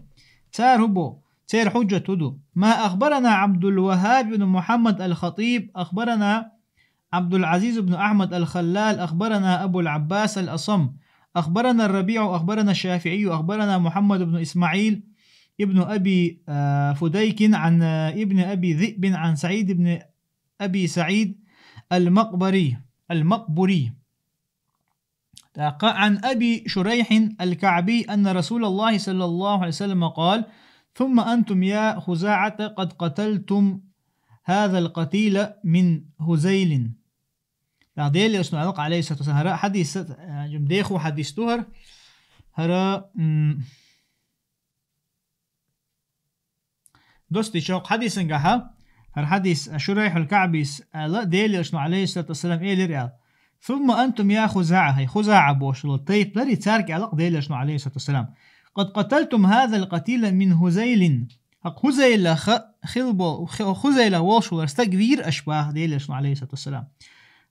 Цара хӀун бо? Церан хьуджат хӀун ду? ما أخبرنا عبد الوهاب بن محمد الخطيب، أخبرنا عبد العزيز بن أحمد الخلال، أخبرنا أبو العباس الأصم، أخبرنا الربيع، أخبرنا الشافعي، أخبرنا محمد بن إسماعيل ابن أبي، آه، فديك عن، آه، ابن أبي ذئب عن سعيد بن أبي سعيد المقبري، المقبري. عن أبي شريح الكعبي أن رسول الله صلى الله عليه وسلم قال: ثم أنتم يا خزاعة قد قتلتم هذا القتيل من هذيل. Делан элчано аьлла, алейхиссалату вассалам, хӀара хьадис, а, жим дехо хьадис ду хӀара, хӀара, м, Достича хьадисангахьа, хӀара хьадис Шурайхьул КаӀбис аьлла, Делан Элчано, алейхиссалату вассалам, элира аьлла: «Сумма антум я ХузаӀа», хӀай ХузаӀа бохуш долу тайпа ларий, цаьрга аьлла Делан Элчано, алейхиссалату вассалам: «Къад къаталтум хӀазал къатила мин ХӀузайлин». ХӀакъ ХӀузайлах хила бо-, хи-, ХӀузайлах волуш волу стаг вийра аша боху Делан Элчано, алейхиссалату вассалам.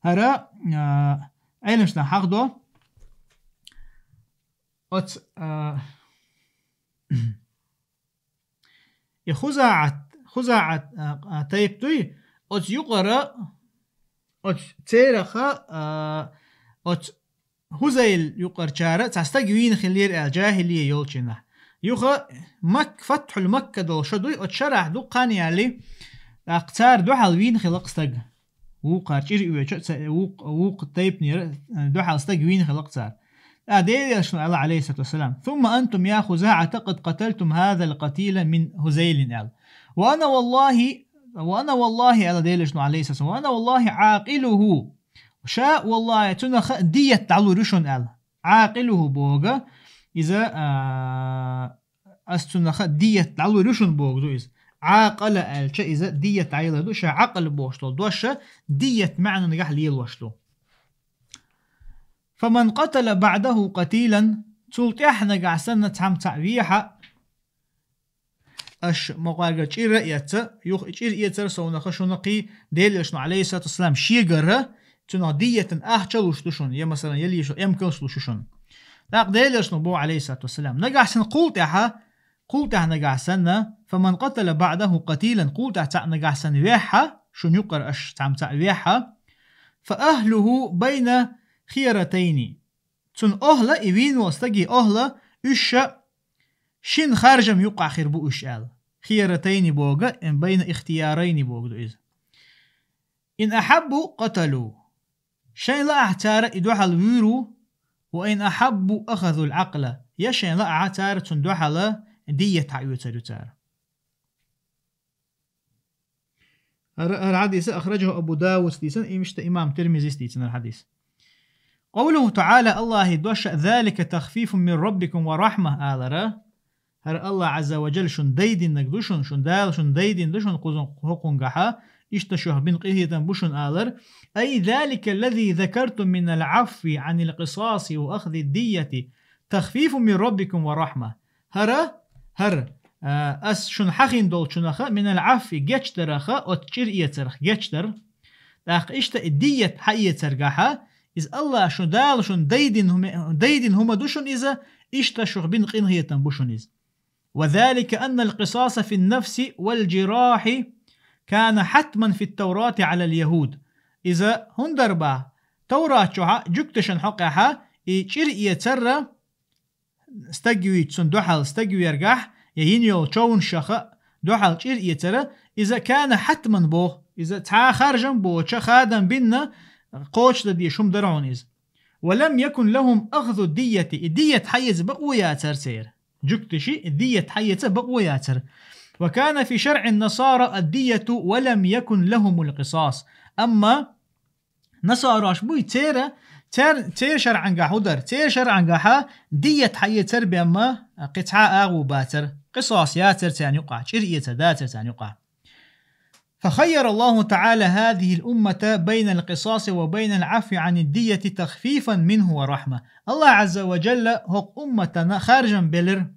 ХӀара, а, Ӏеламнаха хьахдо, оцу, а, и ХузаӀат, ХузаӀат, а, а, тайпа дуй, оцу юкъара, оцу цераха, а, оцу ХӀузайл юкъарчара цхьа стаг вийна хиллера аьлла, жахӀилия йолчу хенахь. Юха Мак-, Фатхьул Макка долу шо дуй, оцу шарахь ду кхана ялли, тӀаккха цара дуьхьал вийна хилла-кх стаг. Вукхара чӀир оьцу, ца-, вукх-, вукху тайпанера, э, дуьхьал стаг вийна хилла-кх цара. ТӀаккха Делан Элчано аьлла, алейхиссалату вассалам: «Сумма антум я ХузаӀата къад къаталтум хӀазал къатила мин ХӀузайлин», аьлла. «Ва ана валлахи, ва ана валлахи», аьлла Делан Элчано, алейхиссалату вассалам, «ва ана валлахи Ӏакъилуху». Ша, валлахи, цунах дият дӀалур ю шуна аьлла. «Ӏакъилуху» боху, иза, а, ас цунах дият дӀалур ю шуна боху ду иза. «Ӏакъала» аьлча, иза дият дӀаялар ду, ша «Ӏакъал» бохуш долу дош дият маьӀнангахь лелош ду. «Фаман къатала баӀдаху къатилан», цул тӀаьхьа нагахь санна цхьамма цхьаъ вехьа, аша ма-, кхоьругара чӀир а эцна, юха и чӀир эцар совнаха шуна кхин Делан Элчано, алейхиссалату вассалам, шегара, цунах диятан ахча луш ду шуна, я, масалан, я лийша эмкалш луш ю шуна. ТӀаккха Делан Элчано боху, алейхиссалату вассалам, нагахь санна кхул тӀаьхьа, кхул тӀаьхьа нагахь санна, «фаман къатала баӀдаху къатилан», кхул тӀаьхьа цхьаъ нагахь санна вехьа, шуна юкъара аша цхьамма цхьаъ вехьа, «фа ахлуху байна хияратайни». Цунна охьла, и вийна волу стаге охьла, уьш ша шин харжам юккъахь хир бу уьш аьлла. Хияратайни боху, ин байна ихтиярайни боху ду иза. «Ин ахьаббу къаталу». Шайн лаахь цара и дуьхьал вуьйр ву, «ва ин ахьаббу ахазул Ӏакъла». Я шайн лаахь цара цунна дуьхьала дият хьаоьцур ю цара. ХӀара, хӀара хьадис ахражаху Абу Давуда дийцина, иштта имам Тирмизис дийцина хӀара хьадис. Къавлуху таӀала, Аллахьан дош: «Залика тахфифун мин раббикум ва рахьма», алара. ХӀара Аллах Ӏазза ва Джалла шуна дайдинарг ду шуна, шуна Дала шуна дайдина ду шуна кхузун хӀокхунгахьа, иштта шух бина къинхетам бу шуна алар. «Ай залика лази закартум минал Ӏафви Ӏанил къисаси ва ахзид дийяти тахфифун мин раббикум ва рахьма». ХӀара, хӀара, а, ас шуна хьахийна долчунаха, минал Ӏафви, гечдараха, оцу чӀир эцарх гечдар. ТӀаккха иштта и дият хьаэцаргахьа, иза Аллах шу Дала шуна дайдина хӀума, дайдина хӀума ду шуна иза, иштта шух бина къинхетам бу шуна иза. «Ва залика аннал къисаса фин нафси вал джирахьи кана хьатман фит Таврати Ӏалал яхӀуд». Иза хӀунда дар бах, Таврат чохьа, жуьгташан хьокъехьа, и чӀир эцарра, стаг вийча цунна дуьхьал стаг вергахь, я йина йолу човнашаха дуьхьал чӀир эцара, иза кана хьатман боху, иза цхьа харжам боцуша хадам бинна кхочушдан дезаш хӀума дара хьуна иза. «Ва лам якун лахум ахзу дийяти», и дият хьаэца бакъо яцара церан. Жуьгташи и дият хьаэца бакъо яцара. «Ва кана фи шаръин насара ад-дийяту ва лам якун лахумул къисас». Амма насараш буй, церан, цер-, церан шаръангахь хӀу дара, церан шаръангахьа дият хьаэцар бемма кхин цхьа агӀо бацара, къисас яцара царна юкъахь, чӀир эцар дацара царна юкъахь. «Фа хайяра Аллаху таӀала хазихил уммата байнал къисаси ва байнал Ӏафви Ӏанид дийяти тахфифан минху ва рахьма». Аллах Ӏазза ва Джалла хӀокху умматана харжам белира.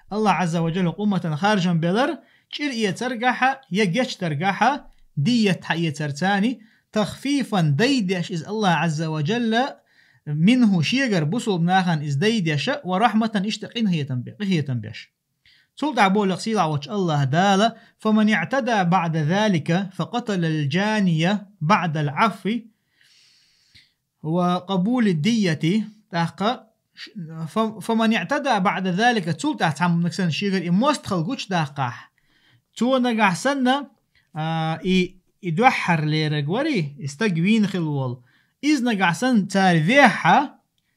Аллах Ӏазза ва Джалла хӀокху умматана харжам белира, чӀир эцаргахьа я гечдаргахьа дият хьаэцар царна, тахфифан, дайдеш иза Аллах Ӏазза ва Джалла, минху, шегара, бусулба нахана иза дайдеша, ва рахьматан, иштта къинхетам бе-, къинхетам беш. Цул тӀаьхьа боху сийлахь волчу Аллах Дала: «Фаман иътада баӀда залика факъаталал джания баӀдал Ӏафви ва къабули дийяти». ТӀаккха ш-, фа-, «фаман иътада баӀда залика», цул тӀаьхьа цхьамма нагахь санна шегара и мостагӀалла гучудаккхахь, цо нагахь санна, а, и, и дуьххьарлераг вари, и стаг вийна хилла волу, иза нагахь санна цара вехьа,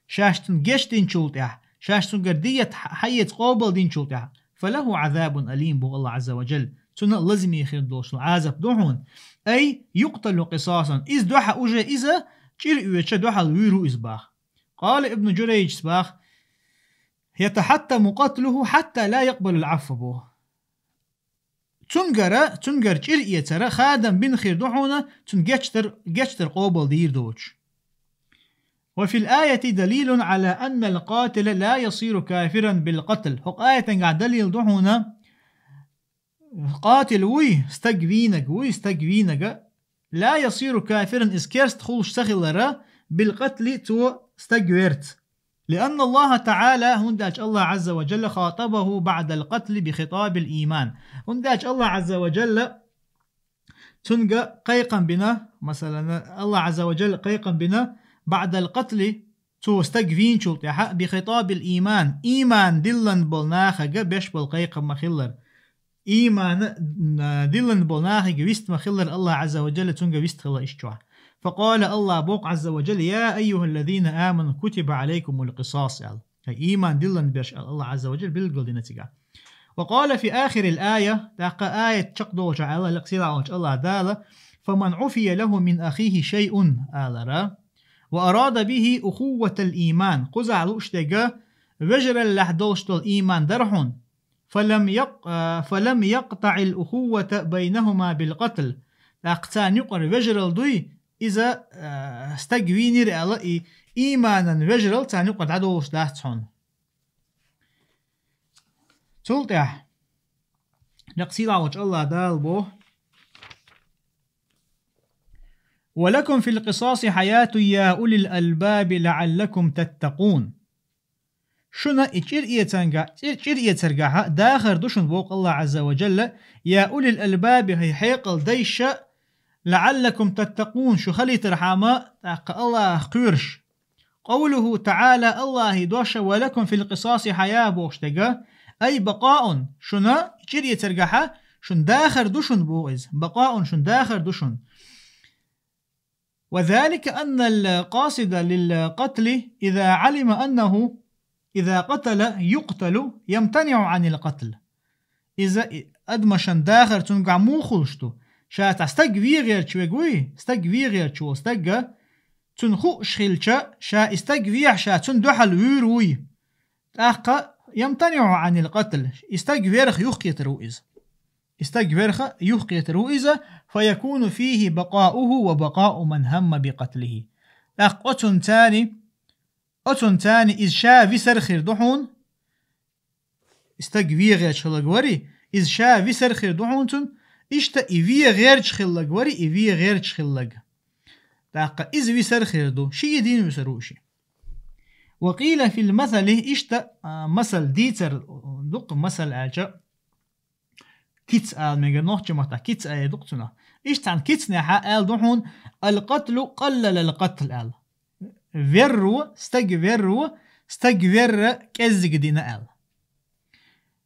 шаьш цунна гечдинчул тӀаьхьа, шаьш цуьнгара дият хьа-, хьаэца къобалдинчул тӀаьхьа, «фалаху Ӏазабун алим», боху Аллах Ӏазза ва Джалла, цунна лазаме хир долуш долу Ӏазап ду хьуна. «Ай юкъталу къисасан», иза дуьхьа уже иза чӀир оьцуша дуьхьал вуьйр ву иза бах. Къала Ибн Джурайджис бах: «Ятахьаттаму къатлуху хьатта ла якъбалул Ӏафва», боху. Цунгара, цунгара чӀир эцара хадам бина хир ду хьуна, цун гечдар, гечдар къобал дийр доцуш. وفي الآية دليل على أن القاتل لا يصير كافرا بالقتل. ХӀокху аятангахь далил ду хьуна, къатил вуй, стаг вийнаг вуй, стаг вийнага, لا يصير كافرا, иза керста хуьлуш ца хилара, بالقتل, цо стаг верца. لأن الله تعالى, хӀунда аьлча Аллах Азза ва Джалла خاطبه بعد القتل بخطاب الإيمان. ХӀунда аьлча Аллах Азза ва Джалла цунга кхайкхам бина, масалан, Аллах Азза ва Джалла кхайкхам бина, بعد القتل, цо стаг вийначул тӀаьхьа, بخطاب الإيمان, ийман диллина болу нахага беш болу кхайкхам ма-хиллара. Ийман, м, диллина болу нахага вист ма-хиллара, Аллах Азза ва Джалла цунга вист хилла иштта чохь. فقال, Аллах боху Азза ва Джалла: يا أيها الذين آمنوا كتب عليكم القصاص, аьлла. Хьайн ийман диллина берш, аьлла, Аллах Азза ва Джалла билгал дина цигахь. وقال في آخر الآية, тӀаккха аят чекхдолчохь аьлла, лекха сийлахь волчу Аллах Дала: فمن عفي له من أخيه شيء, алара, وأراد به أخوة الإيمان, кхузахь лууш дерг вежараллехь долуш долу ийман дара хьуна, فلم يق-, а, فلم يقطع الأخوة بينهما بالقتل, тӀаккха царна юкъара вежаралла дуй, иза, а, стаг вийнира аьлла, и ийманан вежаралла царна юкъара дӀадолуш дац хьуна. Цул тӀаьхьа лекха сийлахь волчу Аллах Дала боху: ولكم في القصاص حياة يا أولي الألباب لعلكم تتقون. Шуна и чӀир эцанга-, чӀир, чӀир эцаргахьа дахар ду шуна, боху Аллах Азза ва Джалла: يا أولي الألباب, хӀай хьекъал дайша, لعلكم تتقون, шу хилийтархьама, тӀаккха Аллах кхоьруш. قوله تعالى, Аллахьан дош: ولكم في القصاص حياة бохуш дерг, أي بقاء, шуна чӀир эцаргахьа шун дахар ду шуна, боху иза. بقاء, шун дахар ду шуна. وذلك أن القاصد للقتل إذا علم أنه إذا قتل يقتل يمتنع عن القتل. Иза и-, адамашан дахар цуьнгахь муха хуьлуш ду? Ша цхьа стаг вен гӀерташ верг вуй, стаг вен гӀерташ волу стаг, цунна хууш хилча, ша и стаг вехь, ша цунна дуьхьал вуьйр вуй. ТӀаккха يمتنع عن القتل, и стаг верх юхкхетар ву иза. И стаг верх юхкхетар ву иза, فيكون فيه بقاؤه وبقاء من هم بقتله. ТӀаккха оцунна царна, оцунна царна иза ша висар хир ду хьуна, и стаг вен гӀерташ хилларг вари, иза ша висар хир ду хьуна цунна, иштта и вен гӀерташ хилларг вари, и вен гӀерташ хилларг. ТӀаккха иза висар хир ду, ши и дийна висар ву ши. وقيل في المثل, иштта, а, масал дийцар, дукха масал аьлча, кица ала мегар, нохчийн маттахь кица ала дукха цунах. Иштта цхьана кицанехьа аьлла ду хьуна: القتل قلل القتل аьлла. Верро, стаг верро, стаг верра кӀеззиг дина аьлла.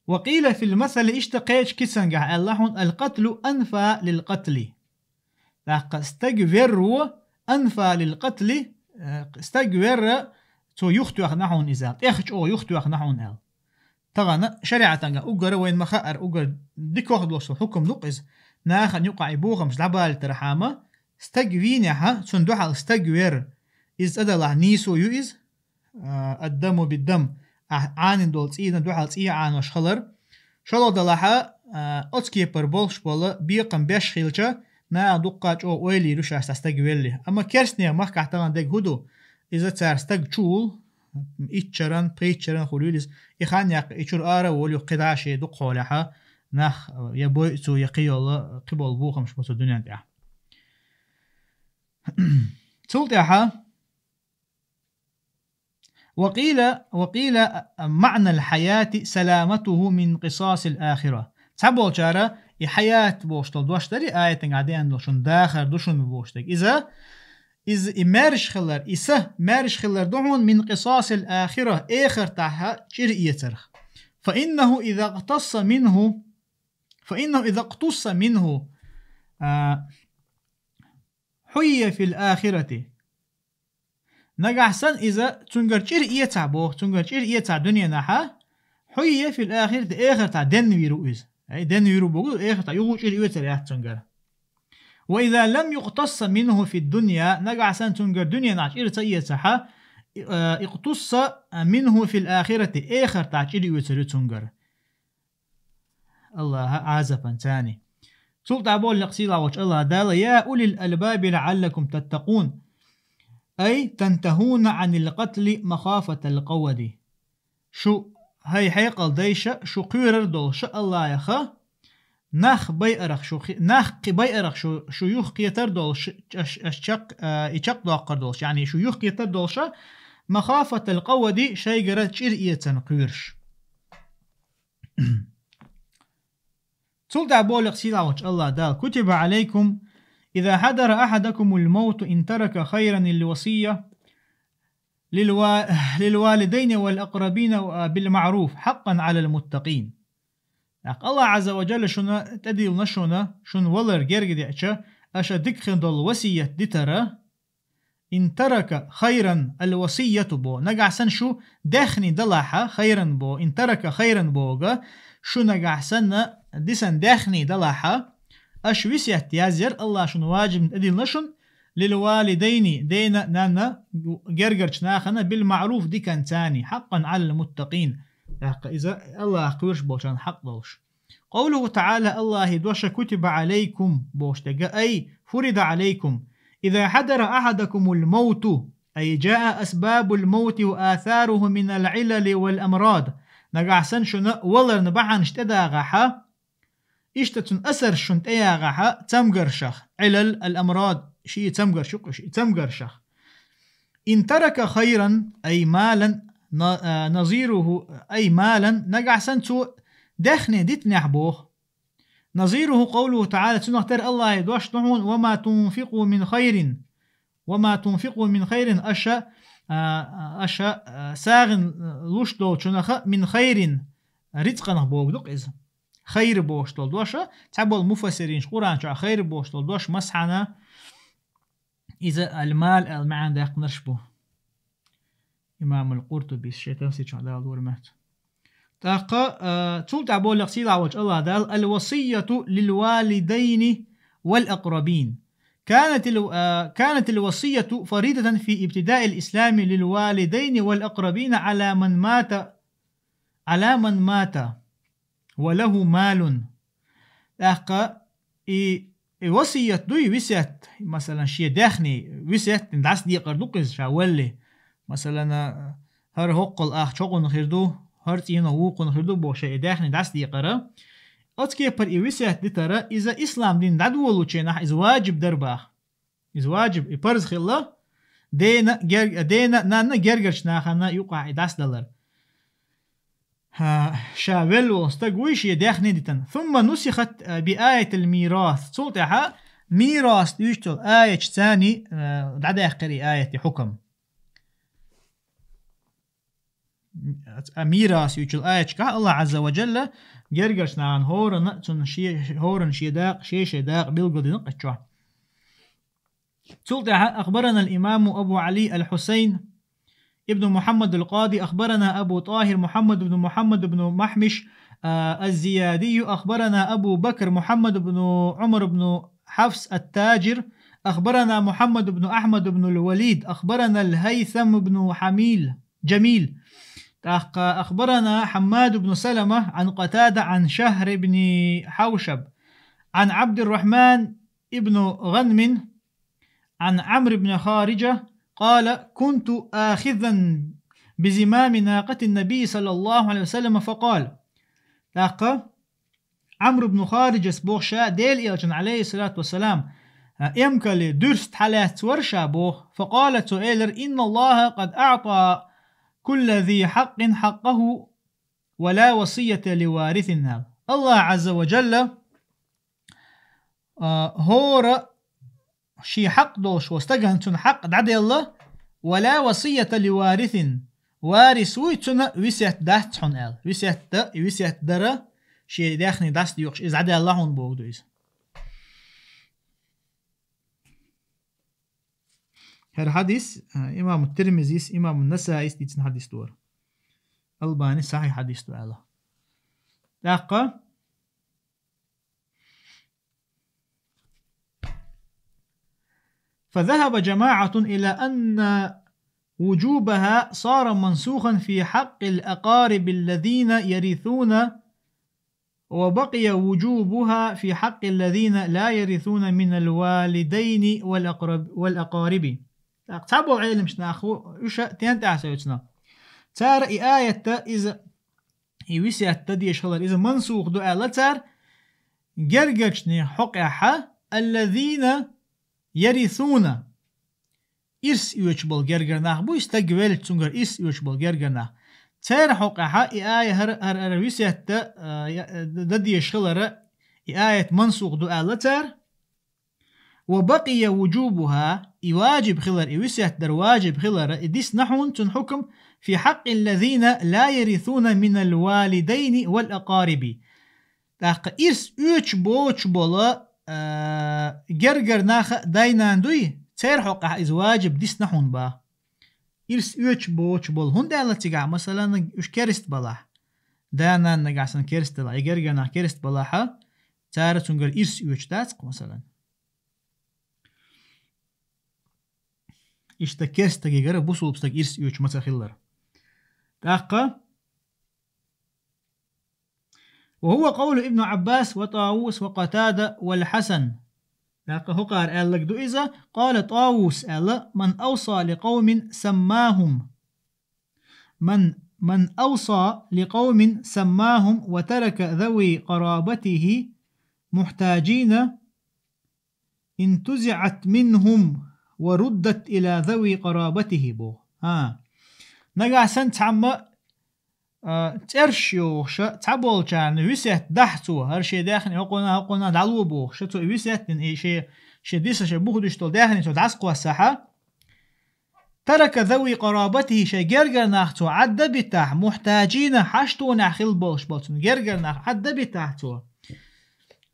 وقيل في المثل, иштта кхечу кицангахь аьлла хьуна: القتل أنفى للقتل. ТӀаккха стаг верро أنفى للقتل, э, стаг верра цо юхатоьхна хьуна иза, тӀех чӀогӀа юхатоьхна хьуна аьлла. Тахана шариӀатангахь уггара вайна ма-хаъара, уггар дикох долуш хӀукам ду-кх иза. Нахана юкъахь и бохамаш дӀабалийтархьама, стаг вийнехьа, цунна дуьхьал стаг вер, иза цӀа далахь нийсо ю иза, а, الدم بالدم, ахь Ӏанийна долу цӀийнан дуьхьал цӀий Ӏанош хилар. ШолгӀа далахьа, а, оцу кепара болуш болу бекхам беш хилча, наха дуккха чӀогӀа ойла йийр ю шаьш цхьа стаг велли. Амма керстанех махкахь тахана дерг хӀун ду? Иза цара стаг чу вул, итт шаран, пхийтта шаран хуьлийла иза. И хан яккха и чуьра ара а волуьйту, кхидӀа шен дукха хьолехьа, нах я бойу цо, я кхин йолу, кхин болу бохамаш бу цу дуьнен тӀехь. Цул тӀаьхьа وقيل، وقيل معنى الحياة سلامته من قصاص الآخرة. Цхьаболчара и хьаят бохуш долу дош дарий, аятан гӀа деана долу шун дахар ду шуна бохуш дерг. Иза, иза и маьрша хилар, и са маьрша хилар ду хьуна من قصاص الآخرة, эхартахьа чӀир эцарх. فإنه إذا اقتص منه، فإنه إذا اقتص منه، а, حيي في الآخرة. Нагахь санна иза цуьнгара чӀир эцахь боху, цуьнгара чӀир эцахь дуьненахьа, حيي في الآخرة, эхартахь денна вийр ву иза. Ай, денна вийр ву боху, эхартахь юха чӀир эцар яц цуьнгара. وإذا لم يقتص منه في الدنيا, нагахь санна цуьнгара дуьненахь чӀир ца эцахьа, э, اقتص منه في الآخرة, эхартахь чӀир эцар ю цуьнгара. Аллаха Ӏазапан цани. Цул тӀа боллакъ сийлахь волчу Аллаха Дала: «Я улил албаби лаӀаллакум таттакъун». Ай, тантахуна Ӏанил къатли махафатал къавади. Шу, хӀай хьекъал дайша, шу кхоьрар долуша Аллаха, нах байарах шу хи-, нах кхи байарах шу, шу юхкхетар долуш, аш, аш чакх-, а, и чекхдоккхур долуш, яъни шу юхкхетар долуша, махафатал къавади шайгара чӀир эцан кхоьруш. Цул тӀаьхьа болу сийлахь волчу Аллах Дала: «Кутиба алайкум, иза хадара ахадакумул мауту ин тарака хайран лил васия, лил ва-, лил валидайни вал акърабина бил маъруф, хьаккъан алал муттакъин». ТӀаккха Аллах Азза ва Джалла шуна тӀедиллина шуна, шуна валар герга деача, аша дика хин долу васият дитара, «Ин тарака хайран», ал-васияту бо. Нагахь санна шу даьхни далахьа, хайран бо. «Ин тарака хайран» бога, шу нагахь санна дисан даьхни далахьа, аша висет язъяр Аллах шуна важибна тӀедиллина шуна, лил валидайни, дена, нанна, гергарчу нахана, бил маъруф дикан цани, хьаккъан алал муттакъин. ТӀаккха иза Аллах кхоьруш болчарна хьакъ долуш. Къовлуху таӀала, Аллахи доша: «Кутиба алайкум», бохуш дерг, ай, «фурида алайкум». «Иза хадара ахадакумул мауту», ай, «джаа асбабул маути ва асаруху минал илали вал амрад». Нагахь санна шуна валарна бахьанаш тӀедагӀахьа, иштта цун асарш шуна тӀеягӀахьа цамгаршах, илал, ал амрад, ши цамгарш ю-кх уьш, и цамгаршах. «Ин тарака хайран», ай малан, на-, а, назируху, ай малан, нагахь санна цо даьхни дитинехь боху. Назируху къовлуху таӀала, цунах тера Аллахи дош ду хьуна: «Ва ма тунфикъу мин хайрин». «Ва ма тунфикъу мин хайрин», аша, а, аша, а, сагӀина луш долчунаха, «мин хайрин», рицкъанах богу ду-кх иза. Хайр бохуш долу доша, цхьаболу муфассиринаш Къуръан чохь хайр бохуш долу дош масхьана, иза ал-мал аьлла маьӀна даьккхинарш бу. Имамул Къуртубис шен тафсир чохь дала лора моьтту. ТӀаккха, а, цул тӀаьхьа боллакъ сийлахь волчу Аллах Дала: «Ал-васияту лил валидайни вал акърабин. Канатил, а, канатил васияту фаридатан фи ибтидаил ислами лил валидайни вал акърабина ала ман мата, ала ман мата ва лаху малун». ТӀаккха и, и васият дуй, висет, масалан, шен даьхни висет дина дӀасадекъар ду-кх иза ша валли. Масалан, хӀара хӀоккхул ахча хӀокхунна хир ду, хӀара цӀийнах вукхунна хир ду бохуш и даьхни дӀасадекъара. Оцу кепара и висет дитара, иза ислам дин дӀадолучу хенахь иза важиб дара баха. Иза важиб, и парз хилла, дена, гер-, дена, нанна гергарчу нахана юкъахь и дӀасадалар. Ха, ша велла волу стаг вуй шен даьхни дитан. Сумма нусихат, а, би аятил мирас. Цул тӀаьхьа мирас дуьйцу аяташ цани, а, дӀадаьккхира и аятан хьукам. А мирас юьйцучу аяташкахь Аллах Азза ва Джалла гергарчу нахана хӀоранна цунна шен, хӀоранна шен дакъа, шен-шен дакъа билгалдина кхечохь. Цул тӀаьхьа: «Ахбарана ал-имаму Абу Али ал-Хусайн ибн Мухаммад ал-Къади, ахбарана Абу ТӀахир Мухаммад ибн Мухаммад ибн Махмиш, а, аз-Зиядию, ахбарана Абу Бакр Мухаммад ибн Умар ибн Хафс ат-Таджир, ахбарана Мухаммад ибн Ахмад ибн ал-Валид, ахбарана ал-Хайсам ибн Хамил». Джамил. ТӀаккха: «Ахбарана Хьаммад ибн Салама Ӏан Къатада Ӏан Шахр ибн Хьавшаб Ӏан Ӏабдуррахьман ибн Гъанмин Ӏан Ӏамр ибн Хариджа, къала: кунту ахизан бизимами накъатин-набий саллаллаху Ӏалайхи ва саллама, факъал». ТӀаккха Ӏамр ибн Хариджас боху ша Делан Элчанна, Ӏалайхиссалату вассалам, а, эмкале дуьрста хьалаьцна вара ша боху. Факъала, цо элира: «Инналлаха къад аъта кулла зи хьакъин хьакъаху, ва ла васията ли варисин», аьлла. Аллах Азза ва Джалла, а, хӀора шен хьакъ долуш волу стагана цунна хьакъ дӀаделла, «ва ла васията ли варисин», варис вуй, цунна висет дац хьуна аьлла. Висет да-, висет дара, шен даьхни дӀасадоькъуш, иза дӀадаьлла хьуна боху ду иза. ХӀара хьадис, а, имам Тирмизис, имам Насаис дийцина хьадис ду хӀара. Албани сахьихь хьадис ду аьлла. ТӀаккха فذهب جماعة إلى أن وجوبها صار منسوخا في حق الأقارب الذين يرثون وبقي وجوبها في حق الذين لا يرثون من الوالدين والأقرب-، والأقارب. ТӀаккха цхьаболу Ӏеламчу нахо уьш тен тӀехь севцна. Цара и аятта иза, и висет дан дезаш хилар, иза мансух ду аьлла цара, гергарчни хьокъехьа, الذين يرثون. Ирс оьцуш болу гергара нах буй, стаг велча цуьнгара ирс оьцуш болу гергара нах. Церан хьокъехьа и ая хӀара, хӀара, хӀара висет дан, а, я-, дан дезаш хилара, и аят мансух ду аьлла цара. وبقي وجوبها, и важиб хилар, и висет дар важиб хилара, и дисна хьуна цуьнан хьукам, في حق الذين لا يرثون من الوالدين والأقارب. ТӀаккха ирс оьцуш боцуш болу, а, гергара нах а дай-нана дуй, церан хьокъехь иза важиб дисна хьуна бах. Ирс оьцуш боцуш болу, хӀунда аьлла цигахь, масалан, уьш керста балахь, да-нана нагахь санна керста далахь, и гергара нах керста балахьа, цара цуьнгара ирс оьцуш дац-кх, масалан. Иштта керста стагегара бусулба стаг ирс оьцуш ма ца хиллара. ТӀаккха وهو قول ابن عباس وطاووس وقتادة والحسن. ТӀаккха хӀокхара аьлларг ду иза, قال طاووس аьлла: من أوصى لقوم سماهم، من، من أوصى لقوم سماهم وترك ذوي قرابته محتاجين انتزعت منهم وردت إلى ذوي قرابته боху. ХӀа. Нагахь санна цхьамма, а, цӀерш йохуша, цхьаболчарна висет дахь цо, хӀара шен даьхни хӀокхунна, хӀокхунна дӀало бохуша, цо и висет дина, и шен, шен диса, шен бухадуьсуш долу даьхни цо дӀасакхоссахьа, ترك ذوي قرابته, шайн гергара нах цо Ӏадда битахь, محتاجين, хьаштонехь хила болуш болу цуьнан гергара нах Ӏадда битахь цо.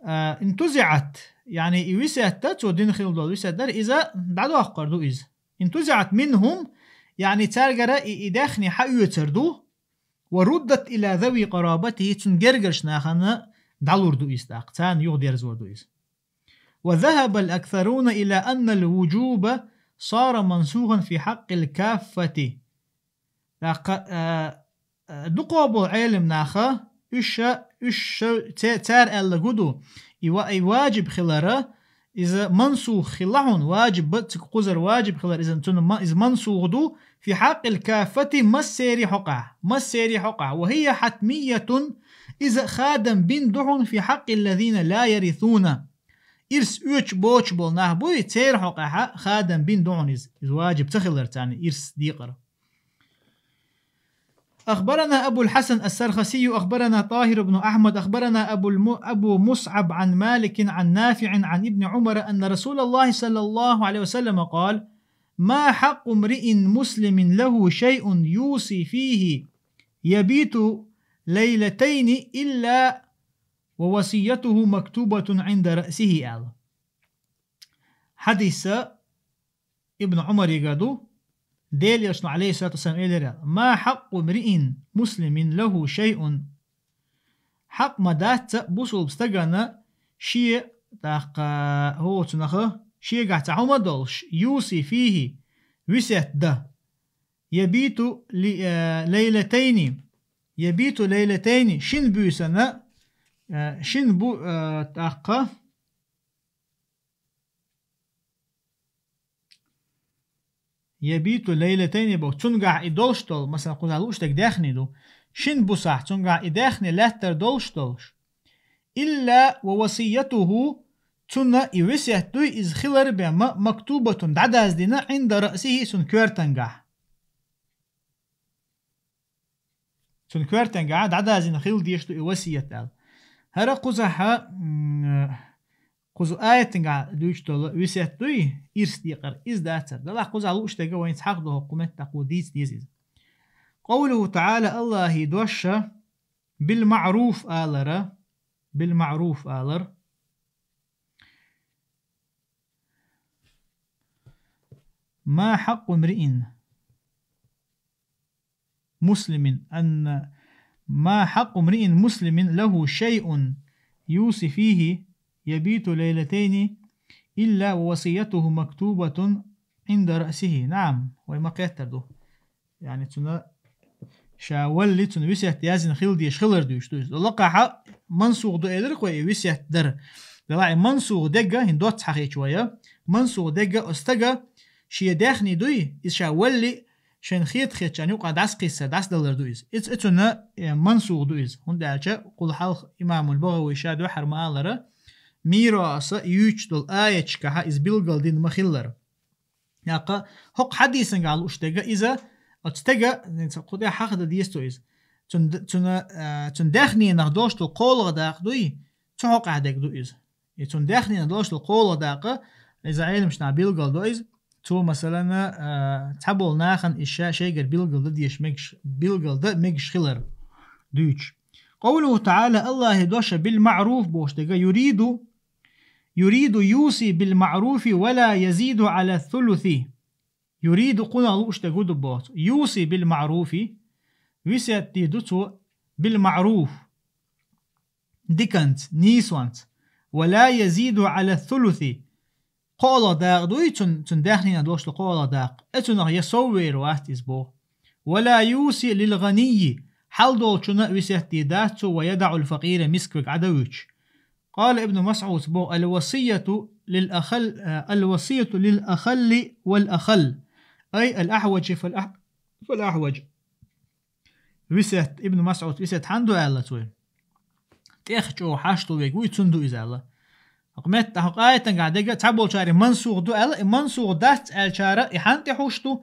А, انتزعت, яъни и висет дан, цо дина хила долу висет дар, иза дӀадоккхур ду иза. انتزعت منهم, яъни цаьргара и, и даьхни хьаоьцур ду, وردت إلى ذوي قرابته, цуьнан гергарчу нахана дӀалур ду иза тӀаккха, царна юхадерзор ду иза. وذهب الأكثرون إلى أن الوجوب صار منسوخا في حق الكافة. ТӀаккха, а, а, дукха болу Ӏелам наха, уьш ша, уьш ша, це-, цара аьлла гу ду, и ва-, и важиб хилара, иза мансух хилла хьуна, важиб ба-, цига кхузара важиб хилар, иза цунна ма-, иза мансух ду, في حق الكافة, массерий хьокъехь, массерий хьокъехь. وهي حتمية, иза хадам бина ду хьуна, في حق الذين لا يرثون. Ирс оьцуш боцуш болу нах буй, церан хьокъехьа хадам бина ду хьуна иза. Иза важиб ца хилар царна ирс декъар. أخبرنا أبو الحسن السرخسي، أخبرنا طاهر بن أحمد، أخبرنا أبو الم-، أبو مصعب عن مالك عن نافع عن ابن عمر أن رسول الله صلى الله عليه وسلم قال: ما حق امرئ مسلم له شيء يوصي فيه يبيت ليلتين إلا ووصيته مكتوبة عند رأسه аьлла. Хьадиса Ибн Ӏумарегара ду, Делан Элчано, عليه الصلاة والسلام, элира: ما حق امرئ مسلم له شيء. Хьакъ ма дац бусулба стагана шен, тӀаккха, хӀоцунаха, шегахь цхьа хӀума долуш, يوصي فيه, висет дан. يبيت ل-, э, ليلتين. يبيت ليلتين, шина буьйсана, э, шина бу-, э, тӀаккха, يبيت ليلتين боху, цуьнгахь и долуш долу, масала, кхузахь лууш дерг даьхни ду, шина бусахь цуьнгахь и даьхни лаьттара долуш долуш. إلا ووصيته, цунна и весет дуй, иза хилар бен ма, مكتوبة, дӀадаздина, عند رأسه, цуьнан коьртангахь. Цуьнан коьртангахь дӀадаздина хила дезаш ду и васият аьлла. ХӀара кхузахьа, м, кхуза аятангахь дуьйцуш долу весет дуй, ирс декъар, иза дацара. Делахь кхузахь лууш дерг вайна цхьаъ ду, хӀокху меттехь дийца деза иза. قوله تعالى, Аллахьан дош, بالمعروف алара, بالمعروف алар. ما حق امرئ مسلم أن، ما حق امرئ مسلم له شيء يوصي فيه يبيت ليلتين إلا ووصيته مكتوبة عند رأسه. نعم, вай ма кхеттара ду. Яъни цуьнан ша валли, цунна весет яздина хила дезаш хилар дуйш ду иза. Лакхахьа мансух ду элира кхо и весет дар. Дала и мансух дега, хин доц хьахечу вая, мансух дега о стага, шия дехни дуй, иза ша валли, шайн хета хетчан юкъа дас кхиса, дас далар ду иза. Иц, ицунна, э, мансух ду иза. Хун дача, кул халх имамул Багавий ша дуьхьар ма алара, миро аса юч дол аячкаха из билгал дин ма хиллар. Якъа, хокъ хадисан гал уш дега иза, оц тега, нин ца кхуде хахда дисту из. Цун, цун, э, цун дехни нах дошту колга дакъ дуй, цу хокъа дег ду из. И цун дехни нах дошту колга дакъ, иза илмшна билгал ду из. Цу масалана, э, цабол нахан иша шейгер билгал да деш мегш, билгал да мегш хилар. Дуч. قوله تعالى الله دوش بالمعروف بوش دقا يريد يريد يوصي بالمعروف ولا يزيد على الثلث. يريد قنا لوش تقود بوت. يوصي بالمعروف. وسيت دي دوتو بالمعروف. ديكنت، نيسوانت. ولا يزيد على الثلث. قول داغ دوي تن، تن داخنين دوش قول داغ. اتنغ يسوير وات إزبو. ولا يوصي للغني، حال دول چنا وسيت دي داتو ويدع الفقير مسكوك عدوش. قال ابن مسعود بو: الوصية للأخل، آه، الوصية للأخل والأخل، أي الأحوج فالأح-، فالأحوج. وسيت، ابن مسعود وسيت حندو ألا توي. تيخ جو حاشتو ويك وي تندو إزالا. حق مت، حق آية تنقع دقا تعبول شاري منسوخ دو ألا، منسوخ دات أل شارة، إحان تحوشتو،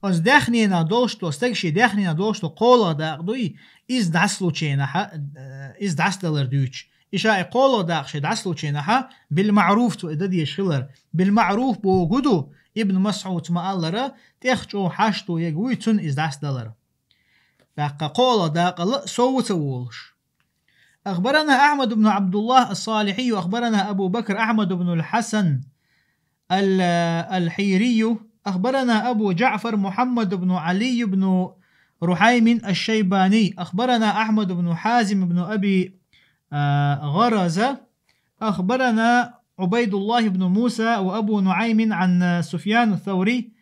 أز داخنينا دوشتو، أز تكشي داخنينا دوشتو، قولا داق دوي، إز دعسلو چينا حا، آه، إز دعس دلر دوش. إشاء قول داقشي دعسلو چينها بالمعروف تو إدد يشغلر. بالمعروف بو قدو ابن مسعود ما ألرا تيخ چو حاشتو يقوي تن إز دعس دلر. داق قول داق لا سو تولش. أخبرنا أحمد بن عبد الله الصالحي، أخبرنا أبو بكر أحمد بن الحسن ال-، الحيري، أخبرنا أبو جعفر محمد بن علي بن رحيم الشيباني، أخبرنا أحمد بن حازم بن أبي، آه، غرزة، أخبرنا عبيد الله بن موسى وأبو نعيم عن سفيان الثوري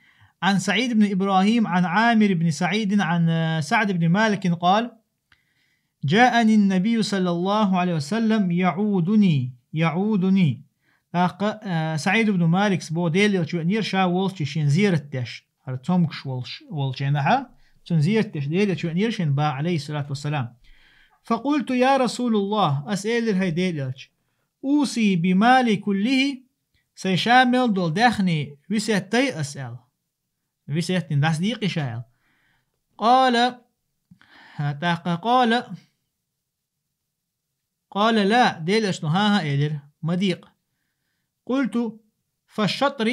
عن سعيد بن إبراهيم عن عامر بن سعيد عن سعد بن مالك قال: جاءني النبي صلى الله عليه وسلم يعودني، يعودني. Дакъа, э, Саид ибн Маликс бо Делилчу венир ша волчи шин зиярат деш, хар цомгш волш, волченаха, цун зиярат деш Делилчу венир шин ба, عليه الصلاة والسلام. فقلت: يا رسول الله, ас элир хай Делилч, أوصي بمالي كله, сай шамел дол дехни висеттай ас эл. Висеттин дас дийкъи шаял. قال، ха, тӀаккха قال، قال: لا, Делилчну хӀан-хӀа элир, ма дийкъа. قلت: فالشطر,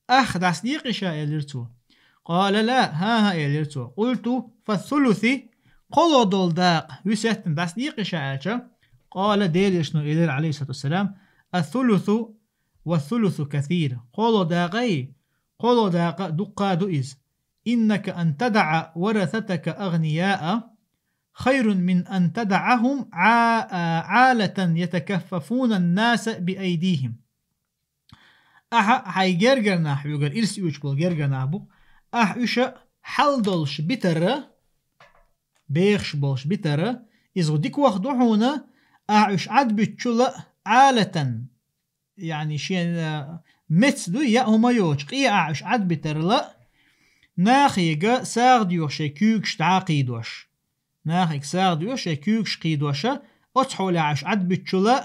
ах дас дийкъи ша элир цо. قال: لا, хӀан-хӀа элир цо. قلت: فالثلث, кхоло дол дакъ, висеттин дас дийкъи ша аьлча. قال, Делилчну элир, عليه الصلاة والسلام: الثلث والثلث كثير. Кхоло дакъай, кхоло дакъа дуккха ду из. إنك أن تدع ورثتك أغنياء خير من أن تدعهم ع-، عالة يتكففون الناس بأيديهم. Ахьа хьай гергарнахь, хьоьгара ирс оьцуш бола гергарнахь бу, ахьа уьша хьал долуш битара, бехаш болуш битара, иза дика ваха ду хьуна, ахьа уьш Ӏадбуьтчула Ӏалатан, яъни шен, а, мец дуй, яа хӀума йоцуш, къе ахьа уьш Ӏадбитарла, нахега сагӀа доьху шайн куьйгаш дӀа а кхийдош. Нахега сагӀа доьху шайн куьйгаш кхийдоша, оцу хьолехь уьш Ӏадбуьтчула,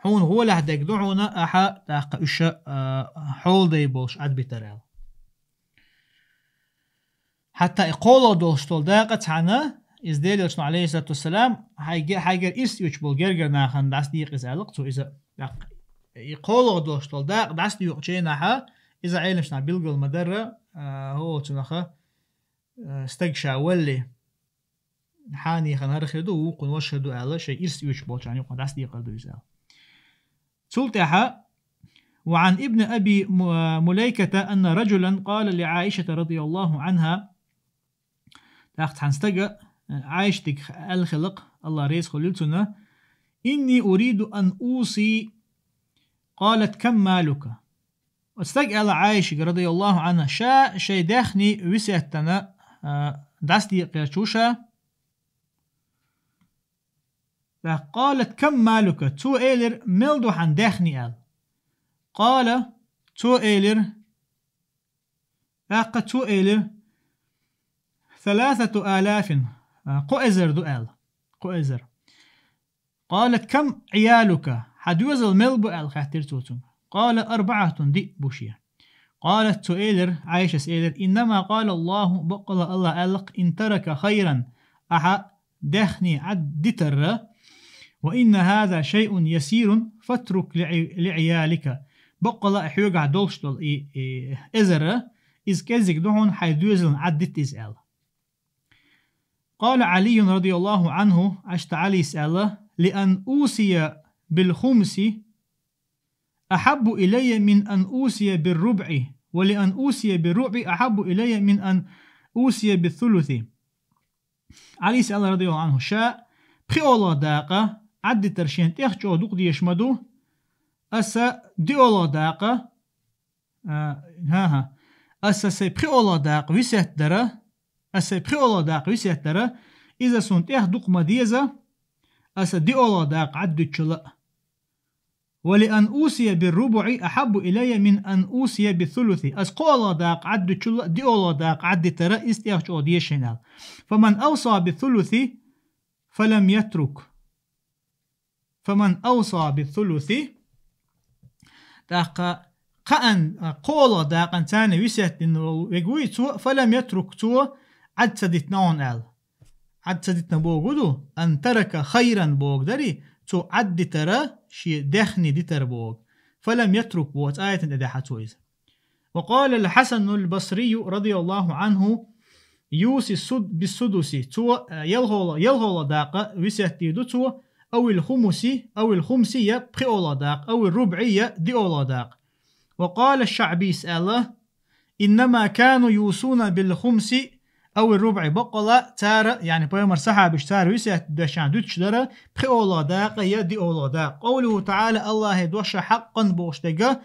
хьуна гӀолехь дерг ду хьуна, ахьа тӀаккха уьш, а, хьолдай болуш Ӏадбитар аьлла. Хьатта и кхоло долуш долу дакъа цхьаьна, иза Делилчну, عليه الصلاة والسلام, хьайге-, хьайгара ирс оьцуш болу гергара нахана дӀас дийкъа иза аьлла-кх цо иза. ТӀаккха и кхоло долуш долу дакъа дӀас дийкъачу хенахьа, иза Ӏеламнаха билгал ма-дарра, а, хӀо цунаха, а, стаг ша валли, хьанехана хӀара хир ду, вукхун ваша хир ду аьлла, шайн ирс оьцуш болчарна юкъа дӀас дийкъар ду иза аьлла. Цул тӀаьхьа: وعن ابن أبي م-، مليكة أن رجلا قال لعائشة رضي الله عنها, тӀаккха цхьана стага, э, Ӏайшатиг аьлла хилла-кх, АллахӀ реза хуьлийла цунна: إني أريد أن أوصي. قالت: كم مالك؟ Оцу стага аьлла Ӏайшига, رضي الله عنها, ша шайн даьхни весеттана, а, дӀасадекъарчо ша. ТӀаккха قالت: كم مالك؟ Цо элира: «Мел ду хьан даьхни?» — аьлла. قال: Цо элира, тӀаккха цо элира: «ثلاثة آلاف», а, кхо эзар ду аьлла. Кхо эзар. قالت: «كم عيالك؟» Хьан доьзал мел бу аьлла хаьттира цо цуьнга. قال: «أربعة», диъ бу шен. قالت, цо элира, Ӏайшас элира: «إنما قال الله», баккъала АллахӀа аьлла-кх: «إن ترك خيرا», ахьа даьхни Ӏаддитарра, «وإن هذا شيء يسير فاترك لع-، لعيالك». Баккъала а хьоьгахь долуш долу и, и эзар, иза кӀеззиг ду хьуна, хьайн доьзална Ӏаддита иза аьлла. قال علي رضي الله عنه, Ӏаьшта Ӏалис аьлла: «لأن أوصي بالخمس أحب إلي من أن أوصي بالربع، ولأن أوصي بالربع أحب إلي من أن أوصي بالثلث». Ӏалис аьлла, радияллаху Ӏанху, ша пхиола дакъа Ӏаддитар шена тӀех чӀогӀа дукха дезаш ма ду, аса диола дакъа, а, хӀан-хӀа, аса сайн пхиола дакъа весет дара, аса сайн пхиола дакъа весет дара, иза суна тӀех дукха ма деза, аса диола дакъа Ӏаддуьтучул а. «ولأن أوصي بالربع أحب إلي من أن أوصي بالثلث». Ас кхоалгӀа дакъа Ӏаддуьтучул а диола дакъа Ӏаддитара иза тӀех чӀогӀа деза шена аьлла. «فمن أوصى بالثلث فلم يترك». «فمن أوصى بالثلث». ТӀаккха кхаан, а, кхоалгӀа дакъан царна весет дина волу вег вуй, цо, «فلم يترك», цо Ӏад ца дитина хьуна аьлла. Ӏад ца дитина богу ду, «أن ترك خيرا» богу дари, цо Ӏаддитара, шен даьхни дитар богу. «فلم يترك» боху цу аятан тӀе даьхьа цо иза. «وقال الحسن البصري رضي الله عنه: يوصي السد-، بالسدس». Цо, э, ялхола, ялхола дакъа весет дийр ду цо, «أو الخمس», «أو الخمس» я пхиола дакъа, «أو الربع» я диола дакъа. «وقال الشعبي», аьлла: «إنما كانوا يوصون بالخمس أو الربع». Баккъала цара, яъни пайхамар сахьабаш цара весет дешан дуьтуш дара, пхиола дакъа я диола дакъа. «قوله تعالى», АллахӀа дош, «حقا» бохуш дерг,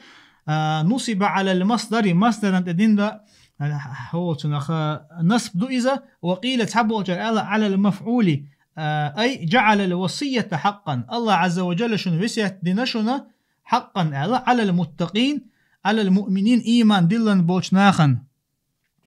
а, «نصب على المصدر», масдаран тӀе дина, а, хьо цунах, а, насб ду иза, «وقيل», цхьаболчара аьлла, «على المفعول», а, «أي جعل الوصية حقا». АллахӀа Ӏазза ва Джалла шуна весет дина шуна, «حقا» аьлла, «على المتقين», «على المؤمنين», ийман диллина болчу нахана.